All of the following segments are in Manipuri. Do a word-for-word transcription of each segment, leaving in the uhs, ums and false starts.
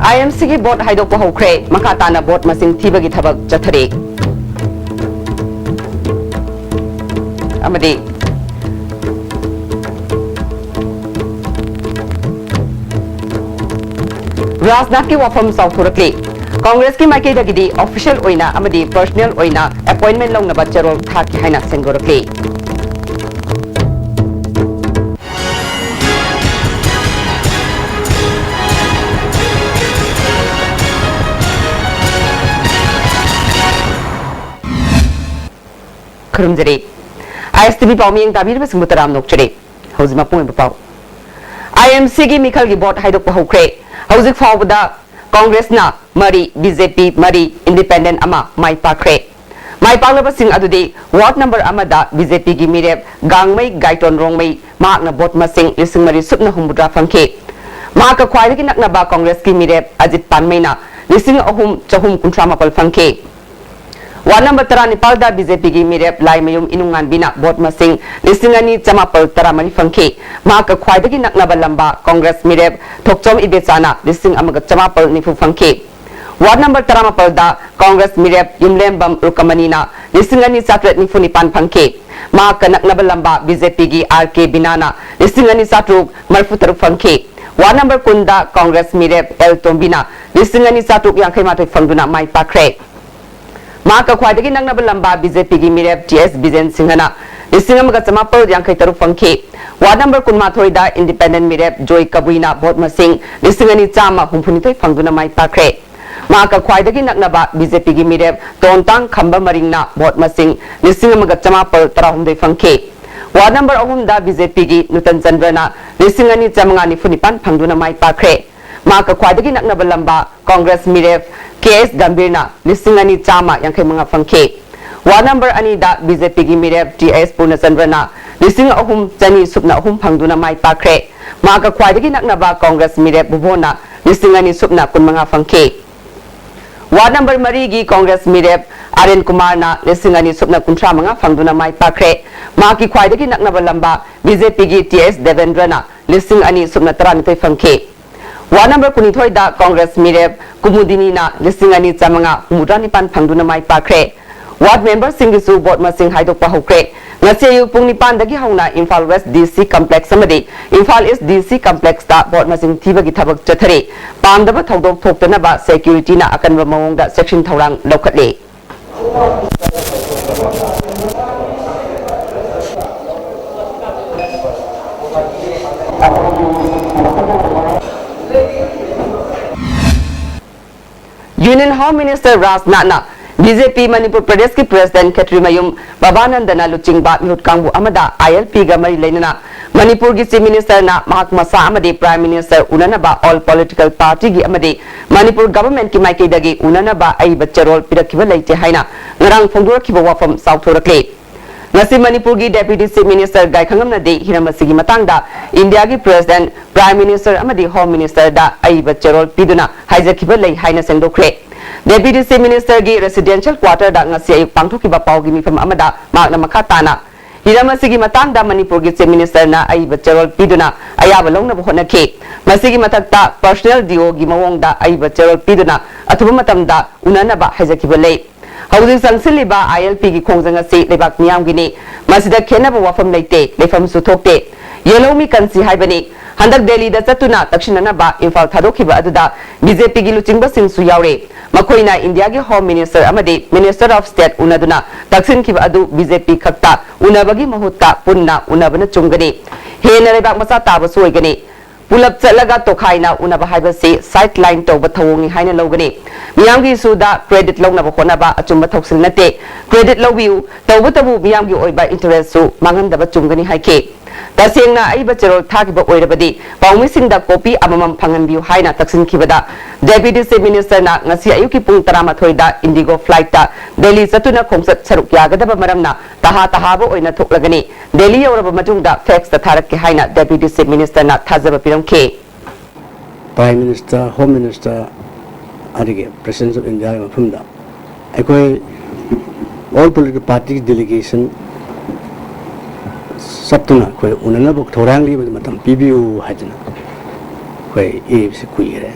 ꯑꯥꯏ ꯑꯦꯝ ꯁꯤꯒꯤ ꯚꯣꯠ ꯍꯥꯏꯗꯣꯛꯄ ꯍꯧꯈ꯭ꯔꯦ꯫ ꯃꯈꯥ ꯇꯥꯅ ꯚꯣꯠ ꯃꯁꯤꯡ ꯊꯤꯕꯒꯤ ꯊꯕꯛ ꯆꯠꯊꯔꯤ꯫ ꯑꯃꯗꯤ ꯔꯥꯖꯅꯥꯊꯀꯤ ꯋꯥꯐꯝ ꯆꯥꯎꯊꯣꯔꯛꯂꯤ꯫ ꯀꯣꯡꯒ꯭ꯔꯦꯁꯀꯤ ꯃꯥꯏꯀꯩꯗꯒꯤꯗꯤ ꯑꯣꯐꯤꯁꯤꯌꯦꯜ ꯑꯣꯏꯅ ꯑꯃꯗꯤ ꯄꯔꯁꯣꯅꯦꯜ ꯑꯣꯏꯅ ꯑꯦꯄꯣꯏꯟꯃꯦꯟ ꯂꯧꯅꯕ ꯆꯦꯔꯣꯜ ꯊꯥꯈꯤ ꯍꯥꯏꯅ ꯁꯦꯡꯗꯣꯔꯛꯂꯤ꯫ ꯈꯨꯔꯨꯝꯖꯔꯤ꯫ ꯑꯥꯏ ꯑꯦꯁ ꯇꯤ ꯚꯤ ꯄꯥꯎꯃꯤꯌꯦꯡ ꯇꯥꯕꯤꯔꯤꯕꯁꯤꯡꯕꯨ ꯇꯔꯥꯝꯅ ꯑꯣꯛꯆꯔꯤ꯫ ꯍꯧꯖꯤꯛ ꯃꯄꯨꯡ ꯑꯣꯏꯕ ꯄꯥꯎ꯫ ꯑꯥꯏ ꯑꯦꯝ ꯁꯤꯒꯤ ꯃꯤꯈꯜꯒꯤ ꯚꯣꯠ ꯍꯥꯏꯗꯣꯛꯄ ꯍꯧꯈ꯭ꯔꯦ꯫ ꯍꯧꯖꯤꯛ ꯐꯥꯎꯕꯗ ꯀꯣꯡꯒ꯭ꯔꯦꯁꯅ ꯃꯔꯤ, ꯕꯤ ꯖꯦ ꯄꯤ ꯃꯔꯤ, ꯏꯟꯗꯤꯄꯦꯟꯗꯦꯟ ꯑꯃ ꯃꯥꯏ ꯄꯥꯛꯈ꯭ꯔꯦ꯫ ꯃꯥꯏ ꯄꯥꯛꯂꯕꯁꯤꯡ ꯑꯗꯨꯗꯤ ꯋꯥꯔꯗ ꯅꯝꯕꯔ ꯑꯃꯗ ꯕꯤ ꯖꯦ ꯄꯤꯒꯤ ꯃꯤꯔꯦꯞ ꯒꯥꯡꯃꯩ ꯒꯥꯏꯇꯣꯟ ꯔꯣꯡꯃꯩ, ꯃꯍꯥꯛꯅ ꯚꯣꯠ ꯃꯁꯤꯡ ꯂꯤꯁꯤꯡ ꯃꯔꯤ ꯁꯨꯞꯅ ꯍꯨꯝꯐꯨꯇꯔꯥ ꯐꯪꯈꯤ꯫ ꯃꯍꯥꯛꯀ ꯈ꯭ꯋꯥꯏꯗꯒꯤ ꯅꯛꯅꯕ ꯀꯣꯡꯒ꯭ꯔꯦꯁꯀꯤ ꯃꯤꯔꯦꯞ ꯑꯖꯤꯠ ꯄꯥꯟꯃꯩꯅ ꯂꯤꯁꯤꯡ ꯑꯍꯨꯝ ꯆꯍꯨꯝ ꯀꯨꯟꯊ꯭ꯔꯥ ꯃꯥꯄꯜ ꯐꯪꯈꯤ꯫ ꯋꯥꯔꯗ ꯅꯝꯕꯔ ꯇꯔꯥꯅꯤꯄꯥꯜꯗ ꯕꯤ ꯖꯦ ꯄꯤꯒꯤ ꯃꯤꯔꯦꯞ ꯂꯥꯏꯃꯌꯨꯝ ꯏꯅꯨꯡꯉꯥꯟꯕꯤꯅ ꯚꯣꯠ ꯃꯁꯤꯡ ꯂꯤꯁꯤꯡ ꯑꯅꯤ ꯆꯃꯥꯄꯜ ꯇꯔꯥꯃꯔꯤ ꯐꯪꯈꯤ꯫ ꯃꯍꯥꯛꯀ ꯈ꯭ꯋꯥꯏꯗꯒꯤ ꯅꯛꯅꯕ ꯂꯝꯕ ꯀꯣꯡꯒ꯭ꯔꯦꯁ ꯃꯤꯔꯦꯞ ꯊꯣꯛꯆꯣꯝ ꯏꯕꯦꯆꯥꯅ ꯂꯤꯁꯤꯡ ꯑꯃꯒ ꯆꯃꯥꯄꯜ ꯅꯤꯐꯨ ꯐꯪꯈꯤ꯫ ꯋꯥꯔꯗ ꯅꯝꯕꯔ ꯇꯔꯥꯃꯥꯄꯜꯗ ꯀꯣꯡꯒ꯭ꯔꯦꯁ ꯃꯤꯔꯦꯞ ꯌꯨꯝꯂꯦꯝꯕꯝ ꯔꯨꯀꯃꯅꯤꯅ ꯂꯤꯁꯤꯡ ꯑꯅꯤ ꯆꯥꯇ꯭ꯔꯦꯠ ꯅꯤꯐꯨ ꯅꯤꯄꯥꯟ ꯐꯪꯈꯤ꯫ ꯃꯍꯥꯛꯀ ꯅꯛꯅꯕ ꯂꯝꯕ ꯕꯤ ꯖꯦ ꯄꯤꯒꯤ ꯑꯥꯔ ꯀꯦ ꯕꯤꯅꯥꯅ ꯂꯤꯁꯤꯡ ꯑꯅꯤ ꯆꯥꯇ꯭ꯔꯨꯛ ꯃꯔꯤꯐꯨ ꯇꯔꯨꯛ ꯐꯪꯈꯤ꯫ ꯋꯥꯔꯗ ꯅꯝꯕꯔ ꯀꯨꯟꯗ ꯀꯣꯡꯒ꯭ꯔꯦꯁ ꯃꯤꯔꯦꯞ ꯑꯦꯜ ꯇꯣꯝꯕꯤꯅ ꯂꯤꯁꯤꯡ ꯑꯅꯤ ꯆꯥꯇ꯭ꯔꯨꯛ ꯌꯥꯡꯈꯩ ꯃꯥꯊꯣꯏ ꯐꯪꯗꯨꯅ ꯃꯥꯏ ꯄꯥꯛꯈ꯭ꯔꯦ꯫ ꯃꯍꯥꯛꯀ ꯈ꯭ꯋꯥꯏꯗꯒꯤ ꯅꯛꯅꯕ ꯂꯝꯕ ꯕꯤ ꯖꯦ ꯄꯤꯒꯤ ꯃꯤꯔꯦꯞ ꯇꯤ ꯑꯦꯁ ꯕꯤꯖꯦꯟ ꯁꯤꯡꯍꯅ ꯂꯤꯁꯤꯡ ꯑꯃꯒ ꯆꯃꯥꯄꯜ ꯌꯥꯡꯈꯩ ꯇꯔꯨꯛ ꯐꯪꯈꯤ꯫ ꯋꯥꯔꯗ ꯅꯝꯕꯔ ꯀꯨꯟꯃꯥꯊꯣꯏꯗ ꯏꯟꯗꯤꯄꯦꯟꯗꯦꯟ ꯃꯤꯔꯦꯞ ꯖꯣꯏ ꯀꯕꯨꯏꯅ ꯚꯣꯠ ꯃꯁꯤꯡ ꯂꯤꯁꯤꯡ ꯑꯅꯤ ꯆꯥꯝꯃ ꯍꯨꯝꯐꯨꯅꯤꯊꯣꯏ ꯐꯪꯗꯨꯅ ꯃꯥꯏ ꯄꯥꯛꯈ꯭ꯔꯦ꯫ ꯃꯍꯥꯛꯀ ꯈ꯭ꯋꯥꯏꯗꯒꯤ ꯅꯛꯅꯕ ꯕꯤ ꯖꯦ ꯄꯤꯒꯤ ꯃꯤꯔꯦꯞ ꯇꯣꯟꯇꯥꯡ ꯈꯝꯕ ꯃꯔꯤꯡꯅ ꯚꯣꯠ ꯃꯁꯤꯡ ꯂꯤꯁꯤꯡ ꯑꯃꯒ ꯆꯃꯥꯄꯜ ꯇꯔꯥꯍꯨꯝꯗꯣꯏ ꯐꯪꯈꯤ꯫ ꯋꯥꯔꯗ ꯅꯝꯕꯔ ꯑꯍꯨꯝꯗ ꯕꯤ ꯖꯦ ꯄꯤꯒꯤ ꯅꯨꯇꯟ ꯆꯟꯗ꯭ꯔꯅ ꯂꯤꯁꯤꯡ ꯑꯅꯤ ꯆꯥꯝꯃꯉꯥ ꯅꯤꯐꯨ ꯅꯤꯄꯥꯟ ꯐꯪꯗꯨꯅ ꯃꯥꯏ ꯄꯥꯛꯈ꯭ꯔꯦ꯫ ꯃꯍꯥꯛꯀ ꯈ꯭ꯋꯥꯏꯗꯒꯤ ꯅꯛꯅꯕ ꯂꯝꯕ ꯀꯣꯡꯒ꯭ꯔꯦꯁ ꯃꯤꯔꯦꯞ ꯀꯦ ꯑꯦꯁ ꯒꯝꯚꯤꯔꯅ ꯂꯤꯁꯤꯡ ꯑꯅꯤ ꯆꯥꯝꯃ ꯌꯥꯡꯈꯩ ꯃꯉꯥ ꯐꯪꯈꯤ꯫ ꯋꯥꯔꯗ ꯅꯝꯕꯔ ꯑꯅꯤꯗ ꯕꯤ ꯖꯦ ꯄꯤꯒꯤ ꯃꯤꯔꯦꯞ ꯇꯤ ꯑꯦꯁ ꯄꯨꯔꯅꯆꯟꯗ꯭ꯔꯅ ꯂꯤꯁꯤꯡ ꯑꯍꯨꯝ ꯆꯅꯤ ꯁꯨꯞꯅ ꯑꯍꯨꯝ ꯐꯪꯗꯨꯅ ꯃꯥꯏ ꯄꯥꯛꯈ꯭ꯔꯦ꯫ ꯃꯍꯥꯛꯀ ꯈ꯭ꯋꯥꯏꯗꯒꯤ ꯅꯛꯅꯕ ꯀꯣꯡꯒ꯭ꯔꯦꯁ ꯃꯤꯔꯦꯞ ꯚꯨꯕꯣꯟꯅ ꯂꯤꯁꯤꯡ ꯑꯅꯤ ꯁꯨꯞꯅ ꯀꯨꯟꯃꯉꯥ ꯐꯪꯈꯤ꯫ ꯋꯥꯔꯗ ꯅꯝꯕꯔ ꯃꯔꯤꯒꯤ ꯀꯣꯡꯒ꯭ꯔꯦꯁ ꯃꯤꯔꯦꯞ ꯑꯥꯔ ꯑꯦꯟ ꯀꯨꯃꯥꯔꯅ ꯂꯤꯁꯤꯡ ꯑꯅꯤ ꯁꯨꯞꯅ ꯀꯨꯟꯊ꯭ꯔꯥ ꯃꯉꯥ ꯐꯪꯗꯨꯅ ꯃꯥꯏ ꯄꯥꯛꯈ꯭ꯔꯦ꯫ ꯃꯍꯥꯛꯀꯤ ꯈ꯭ꯋꯥꯏꯗꯒꯤ ꯅꯛꯅꯕ ꯂꯝꯕ ꯕꯤ ꯖꯦ ꯄꯤꯒꯤ ꯇꯤ ꯑꯦꯁ ꯗꯦꯕꯦꯟꯗ꯭ꯔꯅ ꯂꯤꯁꯤꯡ ꯑꯅꯤ ꯁꯨꯞꯅ ꯇꯔꯥꯅꯤꯊꯣꯏ ꯐꯪꯈꯤ꯫ ꯋꯥꯔꯗ ꯅꯝꯕꯔ ꯀꯨꯟꯅꯤꯊꯣꯏꯗ ꯀꯣꯡꯒ꯭ꯔꯦꯁ ꯃꯤꯔꯦꯞ ꯀꯨꯃꯨꯗꯤꯅꯤꯅ ꯂꯤꯁꯤꯡ ꯑꯅꯤ ꯆꯥꯃꯉꯥ ꯍꯨꯝꯐꯨꯇꯔꯥ ꯅꯤꯄꯥꯟ ꯐꯪꯗꯨꯅ ꯃꯥꯏ ꯄꯥꯛꯈ꯭ꯔꯦ꯫ ꯋꯥꯔꯗ ꯃꯦꯝꯕꯔꯁꯤꯡꯒꯤꯁꯨ ꯚꯣꯠ ꯃꯁꯤꯡ ꯍꯥꯏꯗꯣꯛꯄ ꯍꯧꯈ꯭ꯔꯦ꯫ ꯉꯁꯤ ꯑꯌꯨꯛ ꯄꯨꯡ ꯅꯤꯄꯥꯟꯗꯒꯤ ꯍꯧꯅ ꯏꯝꯐꯥꯜ ꯋꯦꯁ ꯗꯤ ꯁꯤ ꯀꯝꯄ꯭ꯂꯦꯛꯁ ꯑꯃꯗꯤ ꯏꯝꯐꯥꯜ ꯏꯁ ꯗꯤ ꯁꯤ ꯀꯝꯄ꯭ꯂꯦꯛꯁꯇ ꯚꯣꯠ ꯃꯁꯤꯡ ꯊꯤꯕꯒꯤ ꯊꯕꯛ ꯆꯠꯊꯔꯤ꯫ ꯄꯥꯝꯗꯕ ꯊꯧꯗꯣꯛ ꯊꯣꯛꯇꯅꯕ ꯁꯦꯀ꯭ꯌꯨꯔꯤꯇꯤꯅ ꯑꯀꯟꯕ ꯃꯑꯣꯡꯗ ꯆꯦꯛꯁꯤꯟ ꯊꯧꯔꯥꯡ ꯂꯧꯈꯠꯂꯤ꯫ Union Home Minister ꯔꯥꯖꯅꯥꯊꯅ ꯕꯤ ꯖꯦ ꯄꯤ ꯃꯅꯤꯄꯨꯔ ꯄ꯭ꯔꯗꯦꯁꯀꯤ ꯄ꯭ꯔꯦꯁꯤꯗꯦꯟꯠ ꯈꯦꯇ꯭ꯔꯤꯃꯌꯨꯝ ꯕꯕꯥꯅꯟꯗꯅ ꯂꯨꯆꯤꯡꯕ ꯃꯤꯍꯨꯠ ꯀꯥꯡꯕꯨ ꯑꯃꯗ ꯑꯥꯏ ꯑꯦꯜ ꯄꯤꯒ ꯃꯔꯤ ꯂꯩꯅꯅ ꯃꯅꯤꯄꯨꯔꯒꯤ Chief Minister ꯅ ꯃꯍꯥꯛ ꯃꯁꯥ ꯑꯃꯗꯤ Prime Minister ꯎꯅꯅꯕ all political party ꯒꯤ ꯑꯃꯗꯤ ꯃꯅꯤꯄꯨꯔ government ꯀꯤ ꯃꯥꯏꯀꯩꯗꯒꯤ ꯎꯅꯅꯕ ꯑꯏꯕ ꯆꯦꯔꯣꯜ ꯄꯤꯔꯛꯈꯤꯕ ꯂꯩꯇꯦ ꯍꯥꯏꯅ ꯉꯔꯥꯡ ꯐꯣꯡꯗꯣꯔꯛꯈꯤꯕ ꯋꯥꯐꯝ ꯆꯥꯎꯊꯣꯔꯛꯂꯤ꯫ ꯉꯁꯤ ꯃꯅꯤꯄꯨꯔꯒꯤ Deputy Chief Minister ꯒꯥꯏꯈꯪꯉꯝꯅꯗꯤ ꯍꯤꯔꯝ ꯑꯁꯤꯒꯤ ꯃꯇꯥꯡꯗ ꯏꯟꯗꯤꯌꯥꯒꯤ President, Prime Minister ꯑꯃꯗꯤ Home Minister ꯗ ꯑꯏꯕ ꯆꯦꯔꯣꯜ ꯄꯤꯗꯨꯅ ꯍꯥꯏꯖꯈꯤꯕ ꯂꯩ ꯍꯥꯏꯅ ꯁꯦꯡꯗꯣꯛꯈ꯭ꯔꯦ꯫ Deputy Chief Minister ꯒꯤ residential quarter ꯗ ꯉꯁꯤ ꯑꯌꯨꯛ ꯄꯥꯡꯊꯣꯛꯈꯤꯕ ꯄꯥꯎꯒꯤ ꯃꯤꯐꯝ ꯑꯃꯗ ꯃꯍꯥꯛꯅ ꯃꯈꯥ ꯇꯥꯅ ꯍꯤꯔꯝ ꯑꯁꯤꯒꯤ ꯃꯇꯥꯡꯗ ꯃꯅꯤꯄꯨꯔꯒꯤ Chief Minister ꯅ ꯑꯏꯕ ꯆꯦꯔꯣꯜ ꯄꯤꯗꯨꯅ ꯑꯌꯥꯕ ꯂꯧꯅꯕ ꯍꯣꯠꯅꯈꯤ꯫ ꯃꯁꯤꯒꯤ ꯃꯊꯛꯇ personal D O ꯒꯤ ꯃꯑꯣꯡꯗ ꯑꯏꯕ ꯆꯦꯔꯣꯜ ꯄꯤꯗꯨꯅ ꯑꯊꯨꯕ ꯃꯇꯝꯗ ꯎꯅꯅꯕ ꯍꯥꯏꯖꯈꯤꯕ ꯂꯩ꯫ ꯍꯧꯖꯤꯛ ꯆꯪꯁꯤꯜꯂꯤꯕ ꯑꯥꯏ ꯑꯦꯜ ꯄꯤ ꯒꯤ ꯈꯣꯡꯖꯪ ꯑꯁꯤ ꯂꯩꯕꯥꯛ ꯃꯤꯌꯥꯝꯒꯤꯅꯤ꯫ ꯃꯁꯤꯗ ꯈꯦꯠꯅꯕ ꯋꯥꯐꯝ ꯂꯩꯇꯦ, ꯂꯩꯐꯝꯁꯨ ꯊꯣꯛꯇꯦ꯫ ꯌꯦꯜꯍꯧꯃꯤ ꯀꯟꯁꯤ ꯍꯥꯏꯕꯅꯤ꯫ ꯍꯟꯗꯛ ꯗꯦꯜꯂꯤꯗ ꯆꯠꯇꯨꯅ ꯇꯛꯁꯤꯟꯅꯅꯕ ꯏꯝꯐꯥꯜ ꯊꯥꯗꯣꯛꯈꯤꯕ ꯑꯗꯨꯗ ꯕꯤ ꯖꯦ ꯄꯤ ꯒꯤ ꯂꯨꯆꯤꯡꯕꯁꯤꯡꯁꯨ ꯌꯥꯎꯔꯦ꯫ ꯃꯈꯣꯏꯅ ꯏꯟꯗꯤꯌꯥꯒꯤ Home Minister ꯑꯃꯗꯤ Minister of State ꯎꯅꯗꯨꯅ ꯇꯛꯁꯤꯟꯈꯤꯕ ꯑꯗꯨ ꯕꯤ ꯖꯦ ꯄꯤ ꯈꯛꯇ ꯎꯅꯕꯒꯤ ꯃꯍꯨꯠꯇ ꯄꯨꯟꯅ ꯎꯅꯕꯅ ꯆꯨꯝꯒꯅꯤ꯫ ꯍꯦꯟꯅ ꯂꯩꯕꯥꯛ ꯃꯆꯥ ꯇꯥꯕꯁꯨ ꯑꯣꯏꯒꯅꯤ꯫ ꯄꯨꯂꯞ ꯆꯠꯂꯒ ꯇꯣꯈꯥꯏꯅ ꯎꯅꯕ ꯍꯥꯏꯕꯁꯤ sideline ꯇꯧꯕ ꯊꯧꯑꯣꯡꯅꯤ ꯍꯥꯏꯅ ꯂꯧꯒꯅꯤ꯫ ꯃꯤꯌꯥꯝꯒꯤ ꯏꯁꯨꯗ credit ꯂꯧꯅꯕ ꯍꯣꯠꯅꯕ ꯑꯆꯨꯝꯕ ꯊꯧꯁꯤꯜ ꯅꯠꯇꯦ꯫ Credit ꯂꯧꯕꯤꯌꯨ, ꯇꯧꯕꯇꯕꯨ ꯃꯤꯌꯥꯝꯒꯤ ꯑꯣꯏꯕ interest ꯁꯨ ꯃꯥꯡꯍꯟꯗꯕ ꯆꯨꯝꯒꯅꯤ ꯍꯥꯏꯈꯤ꯫ ꯇꯁꯦꯡꯅ ꯑꯏꯕ ꯆꯦꯔꯣꯜ ꯊꯥꯈꯤꯕ ꯑꯣꯏꯔꯕꯗꯤ ꯄꯥꯎꯃꯤꯁꯤꯡꯗ copy ꯑꯃꯃꯝ ꯐꯪꯍꯟꯕꯤꯌꯨ ꯍꯥꯏꯅ ꯇꯛꯁꯤꯟꯈꯤꯕꯗ Deputy Chief Minister ꯅ ꯉꯁꯤ ꯑꯌꯨꯛꯀꯤ ꯄꯨꯡ ꯇꯔꯥꯃꯥꯊꯣꯏꯗ Indigo flight ꯇ ꯗꯦꯜꯂꯤ ꯆꯠꯇꯨꯅ ꯈꯣꯡꯆꯠ ꯁꯔꯨꯛ ꯌꯥꯒꯗꯕ ꯃꯔꯝꯅ ꯇꯍꯥ ꯇꯍꯥꯕ ꯑꯣꯏꯅ ꯊꯣꯛꯂꯒꯅꯤ꯫ ꯗꯦꯜꯂꯤ ꯌꯧꯔꯕ ꯃꯇꯨꯡꯗ fax ꯇ ꯊꯥꯔꯛꯀꯦ ꯍꯥꯏꯅ Deputy Chief Minister ꯅ ꯊꯥꯖꯕ ꯄꯤꯔꯝꯈꯤ꯫ Prime Minister, Home Minister ꯑꯗꯒꯤ President of India ꯒꯤ ꯃꯐꯝꯗ ꯑꯩꯈꯣꯏ all political party delegation ꯆꯠꯇꯨꯅ ꯑꯩꯈꯣꯏ ꯎꯅꯅꯕ ꯊꯧꯔꯥꯡꯒꯤ ꯃꯇꯝ ꯄꯤꯕꯤꯌꯨ ꯍꯥꯏꯗꯅ ꯑꯩꯈꯣꯏ ꯏꯕꯁꯤ ꯀꯨꯏꯔꯦ꯫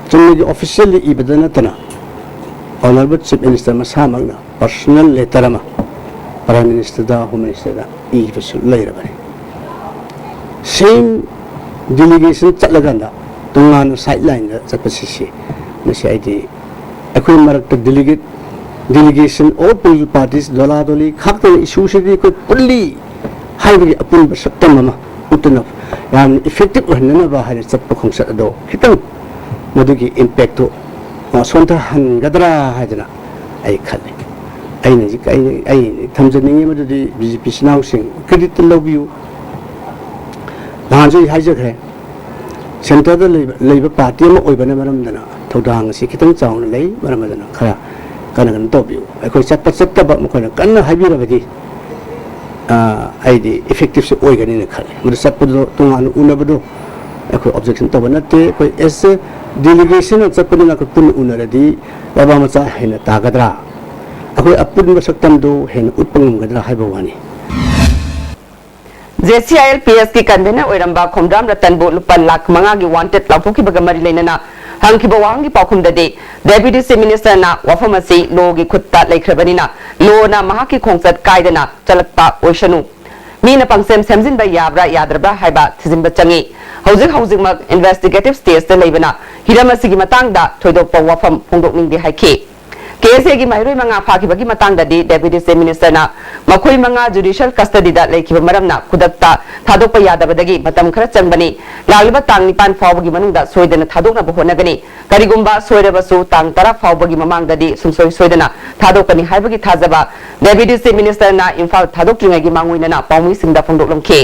ꯆꯨꯝꯅꯒꯤ officially ꯏꯕꯗ ꯅꯠꯇꯅ Honourable Chief Minister ꯃꯁꯥꯃꯛꯅ personal letter ꯑꯃ Prime Ministerꯗ, Home Ministerꯗ ꯏꯕꯁꯨ ꯂꯩꯔꯕꯅꯤ꯫ Same delegation ꯆꯠꯂꯀꯥꯟꯗ ꯇꯣꯉꯥꯟꯅ sideline ꯗ ꯆꯠꯄꯁꯤꯁꯤ ꯃꯁꯤ ꯑꯩꯗꯤ ꯑꯩꯈꯣꯏ ꯃꯔꯛꯇ delegate, delegation, all political parties Dola ꯗꯣꯂꯤ ꯈꯥꯛꯇꯅ issue ꯁꯤꯗꯤ ꯑꯩꯈꯣꯏ ꯄꯨꯜꯂꯤ ꯍꯥꯏꯕꯒꯤ ꯑꯄꯨꯟꯕ ꯁꯛꯇꯝ ꯑꯃ ꯎꯠꯇꯨꯅ ꯌꯥꯝꯅ effective ꯑꯣꯏꯍꯟꯅꯅꯕ ꯍꯥꯏꯅ ꯆꯠꯄ ꯈꯣꯡꯆꯠ ꯑꯗꯣ ꯈꯤꯇꯪ ꯃꯗꯨꯒꯤ impact ꯇꯨ, ꯑ, ꯁꯣꯟꯊꯍꯟꯒꯗ꯭ꯔꯥ ꯍꯥꯏꯗꯅ ꯑꯩ ꯈꯜꯂꯤ꯫ ꯑꯩꯅ ꯍꯧꯖꯤꯛ, ꯑꯩꯅ, ꯑꯩ ꯊꯝꯖꯅꯤꯡꯉꯤ ꯃꯗꯨꯗꯤ BJP ꯏꯆꯤꯟ ꯏꯅꯥꯎꯁꯤꯡ credit ꯇ ꯂꯧꯕꯤꯌꯨ꯫ ꯅꯍꯥꯟꯁꯨ ꯑꯩ ꯍꯥꯏꯖꯈ꯭ꯔꯦ, centre ꯗ ꯂꯩꯕ, ꯂꯩꯕ party ꯑꯃ ꯑꯣꯏꯕꯅ ꯃꯔꯝꯗꯅ ꯊꯧꯗꯥꯡ ꯑꯁꯤ ꯈꯤꯇꯪ ꯆꯥꯎꯅ ꯂꯩ, ꯃꯔꯝ ꯑꯗꯨꯅ ꯈꯔ ꯀꯟꯅ ꯀꯩꯅꯣ ꯇꯧꯕꯤꯌꯨ꯫ ꯑꯩꯈꯣꯏ ꯆꯠꯄ ꯆꯠꯇꯕ ꯃꯈꯣꯏꯅ ꯀꯟꯅ ꯍꯥꯏꯕꯤꯔꯕꯗꯤ, ꯑ, ꯑꯩꯗꯤ effective ꯁꯨ ꯑꯣꯏꯒꯅꯤꯅ ꯈꯜꯂꯤ꯫ ꯃꯗꯨ ꯆꯠꯄꯗꯣ ꯇꯣꯉꯥꯟꯅ ꯎꯅꯕꯗꯣ ꯑꯩꯈꯣꯏ objection ꯇꯧꯕ ꯅꯠꯇꯦ꯫ ꯑꯩꯈꯣꯏ as a delegation ꯑꯣꯏꯅ ꯆꯠꯄꯅꯤꯅ ꯑꯩꯈꯣꯏ ꯄꯨꯟꯅ ꯎꯅꯔꯗꯤ ꯂꯩꯕꯥꯛ ꯃꯆꯥ ꯍꯦꯟꯅ ꯇꯥꯒꯗ꯭ꯔꯥ, ꯑꯩꯈꯣꯏ ꯑꯄꯨꯟꯕ ꯁꯛꯇꯝꯗꯨ ꯍꯦꯟꯅ ꯎꯠꯄ ꯉꯝꯒꯗ꯭ꯔꯥ ꯍꯥꯏꯕ ꯋꯥꯅꯤ꯫ JCILPS ꯀꯤ convener ꯑꯣꯏꯔꯝꯕ ꯈꯣꯝꯗ꯭ꯔꯥꯝ ꯔꯇꯟꯕꯨ ꯂꯨꯄꯥ ꯂꯥꯈ ꯃꯉꯥꯒꯤ wanted ꯂꯥꯎꯊꯣꯛꯈꯤꯕꯒ ꯃꯔꯤ ꯂꯩꯅꯅ ꯍꯪꯈꯤꯕ ꯋꯥꯍꯪꯒꯤ ꯄꯥꯎꯈꯨꯝꯗꯗꯤ, Deputy Chief Minister ꯅ ꯋꯥꯐꯝ ꯑꯁꯤ law ꯒꯤ ꯈꯨꯠꯇ ꯂꯩꯈ꯭ꯔꯕꯅꯤꯅ, law ꯅ ꯃꯍꯥꯛꯀꯤ ꯈꯣꯡꯆꯠ ꯀꯥꯏꯗꯅ ꯆꯠꯂꯛꯄ ꯑꯣꯏꯁꯅꯨ꯫ ꯃꯤꯅ ꯄꯪꯁꯦꯝ ꯁꯦꯝꯖꯤꯟꯕ ꯌꯥꯕ꯭ꯔꯥ ꯌꯥꯗ꯭ꯔꯕ꯭ꯔꯥ ꯍꯥꯏꯕ ꯊꯤꯖꯤꯟꯕ ꯆꯪꯏ꯫ ꯍꯧꯖꯤꯛ ꯍꯧꯖꯤꯛꯃꯛ investigative stage ꯇ ꯂꯩꯕꯅ ꯍꯤꯔꯝ ꯑꯁꯤꯒꯤ ꯃꯇꯥꯡꯗ ꯊꯣꯏꯗꯣꯛꯄ ꯋꯥꯐꯝ ꯐꯣꯡꯗꯣꯛꯅꯤꯡꯗꯦ ꯍꯥꯏꯈꯤ꯫ KSA ꯒꯤ ꯃꯍꯩꯔꯣꯏ ꯃꯉꯥ ꯐꯥꯈꯤꯕꯒꯤ ꯃꯇꯥꯡꯗꯗꯤ Deputy Chief Minister ꯅ ꯃꯈꯣꯏ ꯃꯉꯥ judicial custody ꯗ ꯂꯩꯈꯤꯕ ꯃꯔꯝꯅ ꯈꯨꯗꯛꯇ ꯊꯥꯗꯣꯛꯄ ꯌꯥꯗꯕꯗꯒꯤ ꯃꯇꯝ ꯈꯔ ꯆꯪꯕꯅꯤ꯫ ꯂꯥꯛꯂꯤꯕ ꯇꯥꯡ ꯅꯤꯄꯥꯟ ꯐꯥꯎꯕꯒꯤ ꯃꯅꯨꯡꯗ ꯁꯣꯏꯗꯅ ꯊꯥꯗꯣꯛꯅꯕ ꯍꯣꯠꯅꯒꯅꯤ꯫ ꯀꯔꯤꯒꯨꯝꯕ ꯁꯣꯏꯔꯕꯁꯨ ꯇꯥꯡ ꯇꯔꯥ ꯐꯥꯎꯕꯒꯤ ꯃꯃꯥꯡꯗꯗꯤ ꯁꯨꯡꯁꯣꯏ ꯁꯣꯏꯗꯅ ꯊꯥꯗꯣꯛꯀꯅꯤ ꯍꯥꯏꯕꯒꯤ ꯊꯥꯖꯕ Deputy Chief Minister ꯅ ꯏꯝꯐꯥꯜ ꯊꯥꯗꯣꯛꯇ꯭ꯔꯤꯉꯩꯒꯤ ꯃꯥꯡꯑꯣꯏꯅꯅ ꯄꯥꯎꯃꯤꯁꯤꯡꯗ ꯐꯣꯡꯗꯣꯛꯂꯝꯈꯤ꯫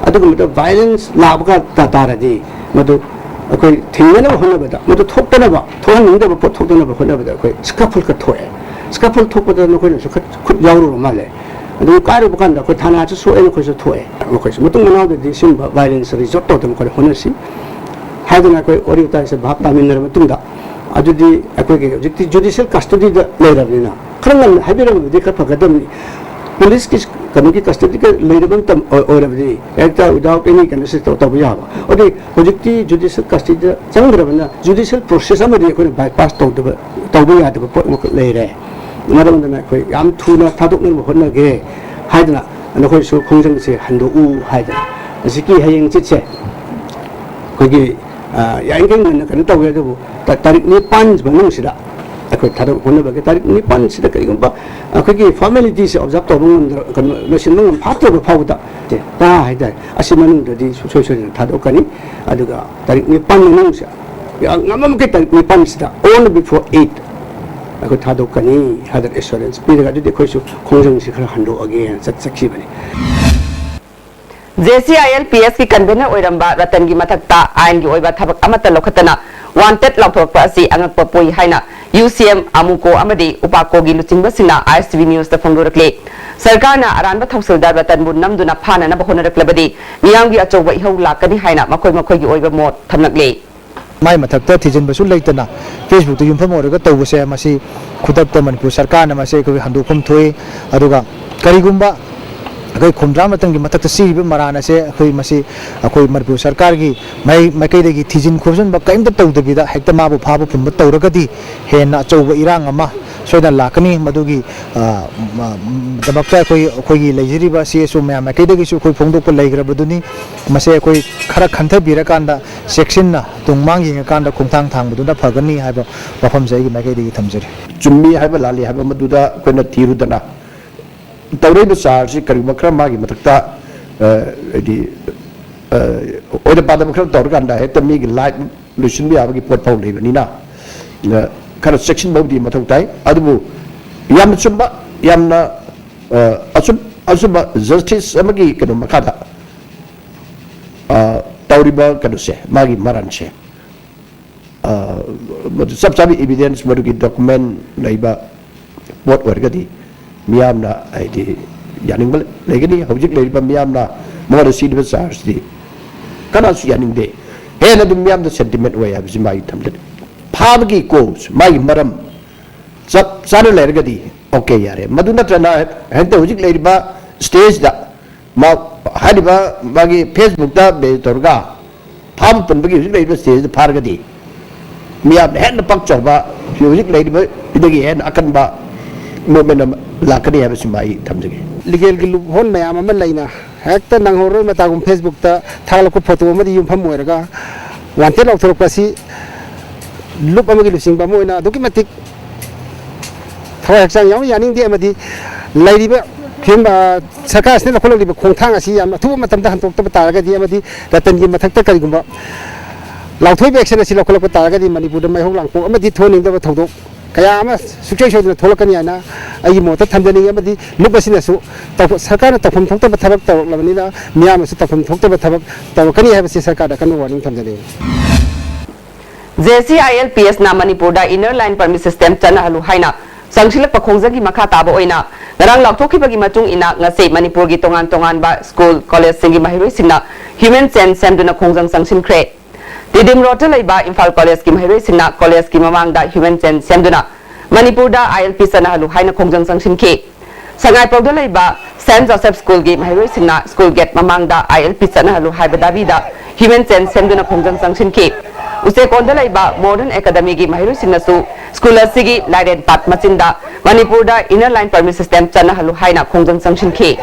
ꯑꯗꯨꯒꯨꯝꯕꯗ violence ꯂꯥꯛꯄ ꯀꯥꯟ ꯇꯥ-, ꯇꯥꯔꯗꯤ ꯃꯗꯨ ꯑꯩꯈꯣꯏ ꯊꯤꯡꯅꯅꯕ ꯍꯣꯠꯅꯕꯗ, ꯃꯗꯨ ꯊꯣꯛꯇꯅꯕ, ꯊꯣꯛꯍꯟꯅꯤꯡꯗꯕ ꯄꯣꯠ ꯊꯣꯛꯇꯅꯕ ꯍꯣꯠꯅꯕꯗ ꯑꯩꯈꯣꯏ scuffle ꯈꯔ ꯊꯣꯛꯑꯦ꯫ Scuffle ꯊꯣꯛꯄꯗ ꯅꯈꯣꯏꯅꯁꯨ ꯈꯔ ꯈꯨꯠ ꯌꯥꯎꯔꯨꯔ ꯃꯥꯜꯂꯦ꯫ ꯑꯗꯨ ꯀꯥꯏꯔꯨꯕ ꯀꯥꯟꯗ ꯑꯩꯈꯣꯏ ꯊꯥꯅꯥꯁꯨ ꯁꯣꯛꯑꯦ, ꯅꯈꯣꯏꯁꯨ ꯊꯣꯛꯑꯦ꯫ ꯃꯈꯣꯏꯁꯨ ꯃꯇꯨꯡ ꯃꯅꯥꯎꯗꯗꯤ ꯁꯤꯒꯨꯝꯕ violence resort ꯇꯧꯗꯅꯕ ꯑꯩꯈꯣꯏ ꯍꯣꯠꯅꯁꯤ ꯍꯥꯏꯗꯅ ꯑꯩꯈꯣꯏ ꯋꯥꯔꯤ ꯋꯥꯇꯥꯏꯁꯦ ꯚꯥꯞ ꯇꯥꯃꯤꯟꯅꯔ ꯃꯇꯨꯡꯗ, ꯑꯗꯨꯗꯤ ꯑꯩꯈꯣꯏꯒꯤ ꯍꯧꯖꯤꯛꯇꯤ judicial custody ꯗ ꯂꯩꯔꯕꯅꯤꯅ ꯈꯔ ꯉꯟꯅ ꯍꯥꯏꯕꯤꯔꯝꯃꯕꯗꯤ ꯈꯔ ꯐꯒꯗꯕꯅꯤ꯫ Police ꯀꯤ ꯀꯩꯅꯣꯒꯤ ꯀꯁꯇꯗꯤꯒ ꯂꯩꯔꯕ ꯃꯇꯝ ꯑꯣꯏ- ꯑꯣꯏꯔꯕꯗꯤ ꯍꯦꯛꯇ without any ꯀꯩꯅꯣꯁꯤ ꯇꯧ- ꯇꯧꯕ ꯌꯥꯕ꯫ ꯑꯗꯨꯗꯤ ꯍꯧꯖꯤꯛꯇꯤ ꯖꯨꯗꯤꯁꯤꯌꯦꯜ ꯀꯁꯇꯗꯤꯗ ꯆꯪꯈ꯭ꯔꯕꯅꯤꯅ ꯖꯨꯗꯤꯁꯤꯌꯦꯜ ꯄ꯭ꯔꯣꯁꯦꯁ ꯑꯃꯗꯤ ꯑꯩꯈꯣꯏꯅ ꯕꯥꯏꯄꯥꯁ ꯇꯧꯗꯕ, ꯇꯧꯕ ꯌꯥꯗꯕ ꯄꯣꯠ ꯑꯃꯈꯛ ꯂꯩꯔꯦ꯫ ꯃꯔꯝ ꯑꯗꯨꯅ ꯑꯩꯈꯣꯏ ꯌꯥꯝ ꯊꯨꯅ ꯊꯥꯗꯣꯛꯅꯕ ꯍꯣꯠꯅꯒꯦ ꯍꯥꯏꯗꯅ ꯅꯈꯣꯏꯁꯨ ꯈꯣꯡꯖꯪꯁꯦ ꯍꯟꯗꯣꯛꯎ ꯍꯥꯏꯗꯅ ꯍꯧꯖꯤꯛꯀꯤ ꯍꯌꯦꯡ ꯆꯤꯠꯁꯦ ꯑꯩꯈꯣꯏꯒꯤ, ꯑ, ꯌꯥꯔꯤꯈꯩ ꯉꯟꯅ ꯀꯩꯅꯣ ꯇꯧꯋꯦ, ꯑꯗꯨꯕꯨ ꯇ-, ꯇꯥꯔꯤꯛ ꯅꯤꯄꯥꯟ ꯃꯅꯨꯡꯁꯤꯗ ꯑꯩꯈꯣꯏ ꯊꯥꯗꯣꯛ ꯍꯣꯠꯅꯕꯒꯤ, ꯇꯥꯔꯤꯛ ꯅꯤꯄꯥꯟꯁꯤꯗ ꯀꯔꯤꯒꯨꯝꯕ ꯑꯩꯈꯣꯏꯒꯤ ꯐꯣꯔꯃꯦꯂꯤꯇꯤꯁꯦ ꯑꯣꯕꯖꯥꯔꯕ ꯇꯧꯕ ꯉꯝꯗ꯭ꯔ-, ꯀꯩꯅꯣ, ꯂꯣꯏꯁꯤꯟꯕ ꯉꯝ ꯐꯥꯠꯇ꯭ꯔꯕ ꯐꯥꯎꯕꯗ ꯇꯔꯥ ꯍꯥꯏꯇꯥꯔꯦ, ꯑꯁꯤ ꯃꯅꯨꯡꯗꯗꯤ ꯁꯨꯡꯁꯣꯏ ꯁꯣꯏꯗꯅ ꯊꯥꯗꯣꯛꯀꯅꯤ꯫ ꯑꯗꯨꯒ ꯇꯥꯔꯤꯛ ꯅꯤꯄꯥꯟ ꯃꯅꯨꯡꯁꯦ ꯌꯥꯝ ꯉꯝꯕ ꯃꯈꯩ ꯇꯥꯔꯤꯛ ꯅꯤꯄꯥꯟꯁꯤꯗ, on before eight ꯑꯩꯈꯣꯏ ꯊꯥꯗꯣꯛꯀꯅꯤ ꯍꯥꯏꯗꯅ ꯑꯦꯁꯨꯔꯦꯟꯁ ꯄꯤꯔꯒ, ꯑꯗꯨꯗꯤ ꯑꯩꯈꯣꯏꯁꯨ ꯈꯣꯡꯖꯪꯁꯤ ꯈꯔ ꯍꯟꯗꯣꯛꯑꯒꯦꯅ ꯆꯠ-, ꯆꯠꯈꯤꯕꯅꯤ꯫ J C I L P ꯑꯦꯁꯀꯤ convener ꯑꯣꯏꯔꯝꯕ ꯔꯇꯟꯒꯤ ꯃꯊꯛꯇ ꯑꯥꯏꯟꯒꯤ ꯑꯣꯏꯕ ꯊꯕꯛ ꯑꯃꯠꯇ ꯂꯧꯈꯠꯇꯅ ꯋꯥꯟꯇꯦꯗ ꯂꯥꯎꯊꯣꯔꯛꯄ ꯑꯁꯤ ꯑꯉꯛꯄ ꯄꯣꯛꯏ ꯍꯥꯏꯅ ꯌꯨ ꯁꯤ ꯑꯦꯝ, ꯑꯃꯨꯀꯣ ꯑꯃꯗꯤ ꯎꯄꯥꯀꯣꯒꯤ ꯂꯨꯆꯤꯡꯕꯁꯤꯡꯅ ꯑꯥꯏ ꯑꯦꯁ ꯇꯤ ꯚꯤ ꯅ꯭ꯌꯨꯁꯇ ꯐꯣꯡꯗꯣꯔꯛꯂꯤ꯫ ꯁꯔꯀꯥꯔꯅ ꯑꯔꯥꯟꯕ ꯊꯧꯁꯤꯜꯗ ꯔꯇꯟꯕꯨ ꯅꯝꯗꯨꯅ ꯐꯥꯅꯅꯕ ꯍꯣꯠꯅꯔꯛꯂꯕꯗꯤ ꯃꯤꯌꯥꯝꯒꯤ ꯑꯆꯧꯕ ꯏꯍꯧ ꯂꯥꯛꯀꯅꯤ ꯍꯥꯏꯅ ꯃꯈꯣꯏ ꯃꯈꯣꯏꯒꯤ ꯑꯣꯏꯕ ꯃꯣꯠ ꯊꯝꯂꯛꯂꯤ꯫ ꯃꯥꯏ ꯃꯊꯛꯇ ꯊꯤꯖꯤꯟꯕꯁꯨ ꯂꯩꯇꯅ ꯐꯦꯁꯕꯨꯛꯇ ꯌꯨꯝꯐꯝ ꯑꯣꯏꯔꯒ ꯇꯧꯕꯁꯦ, ꯃꯁꯤ ꯈꯨꯗꯛꯇ ꯃꯅꯤꯄꯨꯔ ꯁꯔꯀꯥꯔꯅ ꯃꯁꯤ ꯑꯩꯈꯣꯏꯒꯤ ꯍꯟꯗꯣꯛꯐꯝ ꯊꯣꯛꯏ꯫ ꯑꯗꯨꯒ ꯀꯔꯤꯒꯨꯝꯕ ꯑꯩꯈꯣꯏ ꯈꯨꯝꯗ꯭ꯔꯥ ꯃꯇꯝꯒꯤ ꯃꯊꯛꯇ ꯆꯤꯔꯤꯕ ꯃꯔꯥꯟ ꯑꯁꯦ ꯑꯩꯈꯣꯏ ꯃꯁꯤ ꯑꯩꯈꯣꯏ ꯃꯅꯤꯄꯨꯔ ꯁꯔꯀꯥꯔꯒꯤ ꯃꯥꯏ-, ꯃꯥꯏꯀꯩꯗꯒꯤ ꯊꯤꯖꯤꯟ ꯈꯣꯝꯖꯤꯟꯕ ꯀꯔꯤꯝꯇ ꯇꯧꯗꯕꯤꯗ ꯍꯦꯛꯇ ꯃꯥꯕꯨ ꯐꯥꯕ ꯄꯨꯝꯕ ꯇꯧꯔꯒꯗꯤ ꯍꯦꯟꯅ ꯑꯆꯧꯕ ꯏꯔꯥꯡ ꯑꯃ ꯁꯣꯏꯗꯅ ꯂꯥꯛꯀꯅꯤ꯫ ꯃꯗꯨꯒꯤ, ꯑ, ꯃ-, ꯗꯃꯛꯇ ꯑꯩꯈꯣꯏ, ꯑꯩꯈꯣꯏꯒꯤ ꯂꯩꯖꯔꯤꯕ ꯁꯤ ꯑꯦꯁ ꯑꯣ ꯃꯌꯥꯝ ꯃꯥꯏꯀꯩꯗꯒꯤꯁꯨ ꯑꯩꯈꯣꯏ ꯐꯣꯡꯗꯣꯛꯄ ꯂꯩꯈ꯭ꯔꯕꯗꯨꯅꯤ꯫ ꯃꯁꯦ ꯑꯩꯈꯣꯏ ꯈꯔ ꯈꯟꯊꯕꯤꯔꯀꯥꯟꯗ ꯆꯦꯛꯁꯤꯟꯅ ꯇꯨꯡ ꯃꯥꯡ ꯌꯦꯡꯉꯀꯥꯟꯗ ꯈꯣꯡꯊꯥꯡ ꯊꯥꯡꯕꯗꯨꯅ ꯐꯒꯅꯤ ꯍꯥꯏꯕ ꯋꯥꯐꯝꯁꯦ ꯑꯩꯒꯤ ꯃꯥꯏꯀꯩꯗꯒꯤ ꯊꯝꯖꯔꯤ꯫ ꯆꯨꯝꯃꯤ ꯍꯥꯏꯕ ꯂꯥꯜꯂꯤ ꯍꯥꯏꯕ ꯃꯗꯨꯗ ꯑꯩꯈꯣꯏꯅ ꯊꯤꯔꯨꯗꯅ, ꯇꯧꯔꯛꯏꯕ ꯆꯥꯔꯖꯁꯤ ꯀꯔꯤꯒꯨꯝꯕ ꯈꯔ ꯃꯥꯒꯤ ꯃꯊꯛꯇ, ꯑ, ꯍꯥꯏꯗꯤ, ꯑ, ꯑꯣꯏꯗ ꯄꯥꯗꯕ ꯈꯔ ꯇꯧꯔꯀꯥꯟꯗ ꯍꯦꯛꯇ ꯃꯤꯒꯤ ꯂꯥꯏꯐ ꯂꯣꯏꯁꯤꯟꯕ ꯌꯥꯕꯒꯤ ꯄꯣꯠ ꯐꯥꯎ ꯂꯩꯕꯅꯤꯅ, ꯑ, ꯈꯔ ꯆꯦꯛꯁꯤꯟꯕꯕꯨꯗꯤ ꯃꯊꯧ ꯇꯥꯏ꯫ ꯑꯗꯨꯕꯨ ꯌꯥꯝꯅ ꯆꯨꯝꯕ, ꯌꯥꯝꯅ, ꯑ, ꯑꯆꯨꯝ-, ꯑꯆꯨꯝꯕ ꯖꯁꯇꯤꯁ ꯑꯃꯒꯤ ꯀꯩꯅꯣ ꯃꯈꯥꯗ, ꯑ, ꯇꯧꯔꯤꯕ ꯀꯩꯅꯣꯁꯦ, ꯃꯥꯒꯤ ꯃꯔꯥꯟꯁꯦ, ꯑ, ꯃꯗꯨ ꯆꯞ ꯆꯥꯕ ꯏꯕꯤꯗꯦꯟꯁ, ꯃꯗꯨꯒꯤ ꯗꯣꯀꯨꯃꯦꯟ ꯂꯩꯕ ꯄꯣꯠ ꯑꯣꯏꯔꯒꯗꯤ ꯃꯤꯌꯥꯝꯅ, ꯍꯥꯏꯗꯤ, ꯌꯥꯅꯤꯡꯕ ꯂꯩꯒꯅꯤ꯫ ꯍꯧꯖꯤꯛ ꯂꯩꯔꯤꯕ ꯃꯤꯌꯥꯝꯅ ꯃꯉꯣꯟꯗ ꯁꯤꯔꯤꯕ ꯆꯥꯔꯖꯇꯤ ꯀꯅꯥꯁꯨ ꯌꯥꯅꯤꯡꯗꯦ꯫ ꯍꯦꯟꯅ ꯑꯗꯨꯝ ꯃꯤꯌꯥꯝꯗ ꯁꯦꯟꯇꯤꯃꯦꯟ ꯑꯣꯏ ꯍꯥꯏꯕꯁꯤ ꯃꯥꯒꯤ ꯊꯝꯖꯔꯤ꯫ ꯐꯥꯕꯒꯤ ꯀꯣꯖ, ꯃꯥꯒꯤ ꯃꯔꯝ ꯆꯞ ꯆꯥꯅ ꯂꯩꯔꯒꯗꯤ ꯑꯣꯀꯦ, ꯌꯥꯔꯦ꯫ ꯃꯗꯨ ꯅꯠꯇ꯭ꯔꯅ ꯍꯦꯛꯇ ꯍꯧꯖꯤꯛ ꯂꯩꯔꯤꯕ ꯁ꯭ꯇꯦꯖꯇ ꯃꯥ ꯍꯥꯏꯔꯤꯕ ꯃꯥꯒꯤ ꯐꯦꯁꯕꯨꯛꯇ ꯕꯦꯟ ꯇꯧꯔꯒ ꯐꯥꯕ ꯄꯨꯟꯕꯒꯤ ꯍꯧꯖꯤꯛ ꯂꯩꯔꯤꯕ ꯁ꯭ꯇꯦꯖꯇ ꯐꯥꯔꯒꯗꯤ ꯃꯤꯌꯥꯝꯅ ꯍꯦꯟꯅ ꯄꯥꯛ ꯆꯥꯎꯕ ꯍꯧꯖꯤꯛ ꯂꯩꯔꯤꯕꯗꯒꯤ ꯍꯦꯟꯅ ꯑꯀꯟꯕ ꯃꯨꯞꯃꯦꯟ ꯑꯃ ꯂꯥꯛꯀꯅꯤ ꯍꯥꯏꯕꯁꯤꯃ ꯑꯩ ꯊꯝꯖꯒꯦ꯫ ꯂꯤꯒꯦꯜꯒꯤ ꯂꯨꯞꯍꯣꯜ ꯃꯌꯥꯝ ꯑꯃ ꯂꯩꯅ ꯍꯦꯛꯇ ꯅꯪꯍꯧꯔꯣꯏ ꯃꯇꯥꯒꯨꯝ ꯐꯦꯁꯕꯨꯛꯇ ꯊꯥꯒꯠꯂꯛꯄ ꯐꯣꯇꯣ ꯑꯃꯗꯤ ꯌꯨꯝꯐꯝ ꯑꯣꯏꯔꯒ ꯋꯥꯟꯇꯦꯠ ꯂꯥꯎꯊꯣꯔꯛꯄ ꯑꯁꯤ ꯂꯨꯞ ꯑꯃꯒꯤ ꯂꯨꯆꯤꯡꯕ ꯑꯃ ꯑꯣꯏꯅ ꯑꯗꯨꯛꯀꯤ ꯃꯇꯤꯛ ꯊꯋꯥꯏ ꯍꯛꯆꯥꯡ ꯌꯥꯎꯅ ꯌꯥꯅꯤꯡꯗꯦ꯫ ꯑꯃꯗꯤ ꯂꯩꯔꯤꯕ ꯐꯤꯂꯝ, ꯑ, ꯁꯔꯀꯥꯔ ꯑꯁꯤꯅ ꯂꯧꯈꯠꯂꯛꯂꯤꯕ ꯈꯣꯡꯊꯥꯡ ꯑꯁꯤ ꯌꯥꯝꯅ ꯑꯊꯨꯕ ꯃꯇꯝꯗ ꯍꯟꯗꯣꯛꯇꯕ ꯇꯥꯔꯒꯗꯤ ꯑꯃꯗꯤ ꯔꯇꯟꯒꯤ ꯃꯊꯛꯇ ꯀꯔꯤꯒꯨꯝꯕ ꯂꯥꯎꯊꯣꯏꯕ ꯑꯦꯛꯁꯟ ꯑꯁꯤ ꯂꯧꯈꯠꯂꯛꯄ ꯇꯥꯔꯒꯗꯤ ꯃꯅꯤꯄꯨꯔꯗ ꯃꯩꯍꯧ ꯂꯥꯡꯄꯣꯛ ꯑꯃꯗꯤ ꯊꯣꯛꯍꯟꯅꯤꯡꯗꯕ ꯊꯧꯗꯣꯛ ꯀꯌꯥ ꯑꯃ ꯁꯨꯡꯁꯣꯏ ꯁꯣꯏꯗꯅ ꯊꯣꯛꯂꯛꯀꯅꯤ ꯍꯥꯏꯅ ꯑꯩꯒꯤ ꯃꯣꯠꯇ ꯊꯝꯖꯅꯤꯡꯉꯤ꯫ ꯑꯃꯗꯤ ꯂꯨꯞ ꯑꯁꯤꯅꯁꯨ ꯇꯧ-, ꯁꯔꯀꯥꯔꯅ ꯇꯧꯐꯝ ꯊꯣꯛꯇꯕ ꯊꯕꯛ ꯇꯧꯔꯛꯂꯕꯅꯤꯅ ꯃꯤꯌꯥꯝꯅꯁꯨ ꯇꯧꯐꯝ ꯊꯣꯛꯇꯕ ꯊꯕꯛ ꯇꯧꯔꯛꯀꯅꯤ ꯍꯥꯏꯕꯁꯤ ꯁꯔꯀꯥꯔꯗ ꯑꯀꯟꯕ ꯋꯥꯔꯅꯤꯡ ꯊꯝꯖꯅꯤꯡꯉꯤ꯫ J C I L P ꯑꯦꯁꯅ ꯃꯅꯤꯄꯨꯔꯗ Inner Line Permit System ꯆꯠꯅꯍꯜꯂꯨ ꯍꯥꯏꯅ ꯆꯪꯁꯤꯜꯂꯛꯄ ꯈꯣꯡꯖꯪꯒꯤ ꯃꯈꯥ ꯇꯥꯕ ꯑꯣꯏꯅ ꯉꯔꯥꯡ ꯂꯥꯎꯊꯣꯛꯈꯤꯕꯒꯤ ꯃꯇꯨꯡ ꯏꯟꯅ ꯉꯁꯤ ꯃꯅꯤꯄꯨꯔꯒꯤ ꯇꯣꯉꯥꯟ ꯇꯣꯉꯥꯟꯕ ꯁ꯭ꯀꯨꯜ, ꯀꯣꯂꯦꯖꯁꯤꯡꯒꯤ ꯃꯍꯩꯔꯣꯏꯁꯤꯡꯅ ꯍ꯭ꯌꯨꯃꯦꯟ ꯆꯦꯟ ꯁꯦꯝꯗꯨꯅ ꯈꯣꯡꯖꯪ ꯆꯪꯁꯤꯟꯈ꯭ꯔꯦ꯫ ꯇꯤꯗꯤꯝ ꯔꯣꯗꯇ ꯂꯩꯕ ꯏꯝꯐꯥꯜ ꯀꯣꯂꯦꯖꯀꯤ ꯃꯍꯩꯔꯣꯏꯁꯤꯡꯅ ꯀꯣꯂꯦꯖꯀꯤ ꯃꯃꯥꯡꯗ ꯍ꯭ꯌꯨꯃꯦꯟ ꯆꯦꯟ ꯁꯦꯝꯗꯨꯅ ꯃꯅꯤꯄꯨꯔꯗ ꯑꯥꯏ ꯑꯦꯜ ꯄꯤ ꯆꯠꯅꯍꯜꯂꯨ ꯍꯥꯏꯅ ꯈꯣꯡꯖꯪ ꯆꯪꯁꯤꯟꯈꯤ꯫ ꯁꯉꯥꯏꯄ꯭ꯔꯧꯗ ꯂꯩꯕ ꯁꯦꯟꯠ ꯖꯣꯁꯦꯐ ꯁ꯭ꯀꯨꯜꯒꯤ ꯃꯍꯩꯔꯣꯏꯁꯤꯡꯅ ꯁ꯭ꯀꯨꯜ ꯒꯦꯠ ꯃꯃꯥꯡꯗ ꯑꯥꯏ ꯑꯦꯜ ꯄꯤ ꯆꯠꯅꯍꯜꯂꯨ ꯍꯥꯏꯕ ꯗꯥꯕꯤꯗ ꯍ꯭ꯌꯨꯃꯦꯟ ꯆꯦꯟ ꯁꯦꯝꯗꯨꯅ ꯈꯣꯡꯖꯪ ꯆꯪꯁꯤꯟꯈꯤ꯫ ꯎꯆꯦꯛꯀꯣꯟꯗ ꯂꯩꯕ ꯃꯣꯗꯔꯟ ꯑꯦꯀꯥꯗꯃꯤꯒꯤ ꯃꯍꯩꯔꯣꯏꯁꯤꯡꯅꯁꯨ ꯁ꯭ꯀꯨꯜ ꯑꯁꯤꯒꯤ ꯂꯥꯏꯔꯦꯟ ꯄꯥꯠ ꯃꯆꯤꯟꯗ ꯃꯅꯤꯄꯨꯔꯗ Inner Line Permit System ꯆꯠꯅꯍꯜꯂꯨ ꯍꯥꯏꯅ ꯈꯣꯡꯖꯪ ꯆꯪꯁꯤꯟꯈꯤ꯫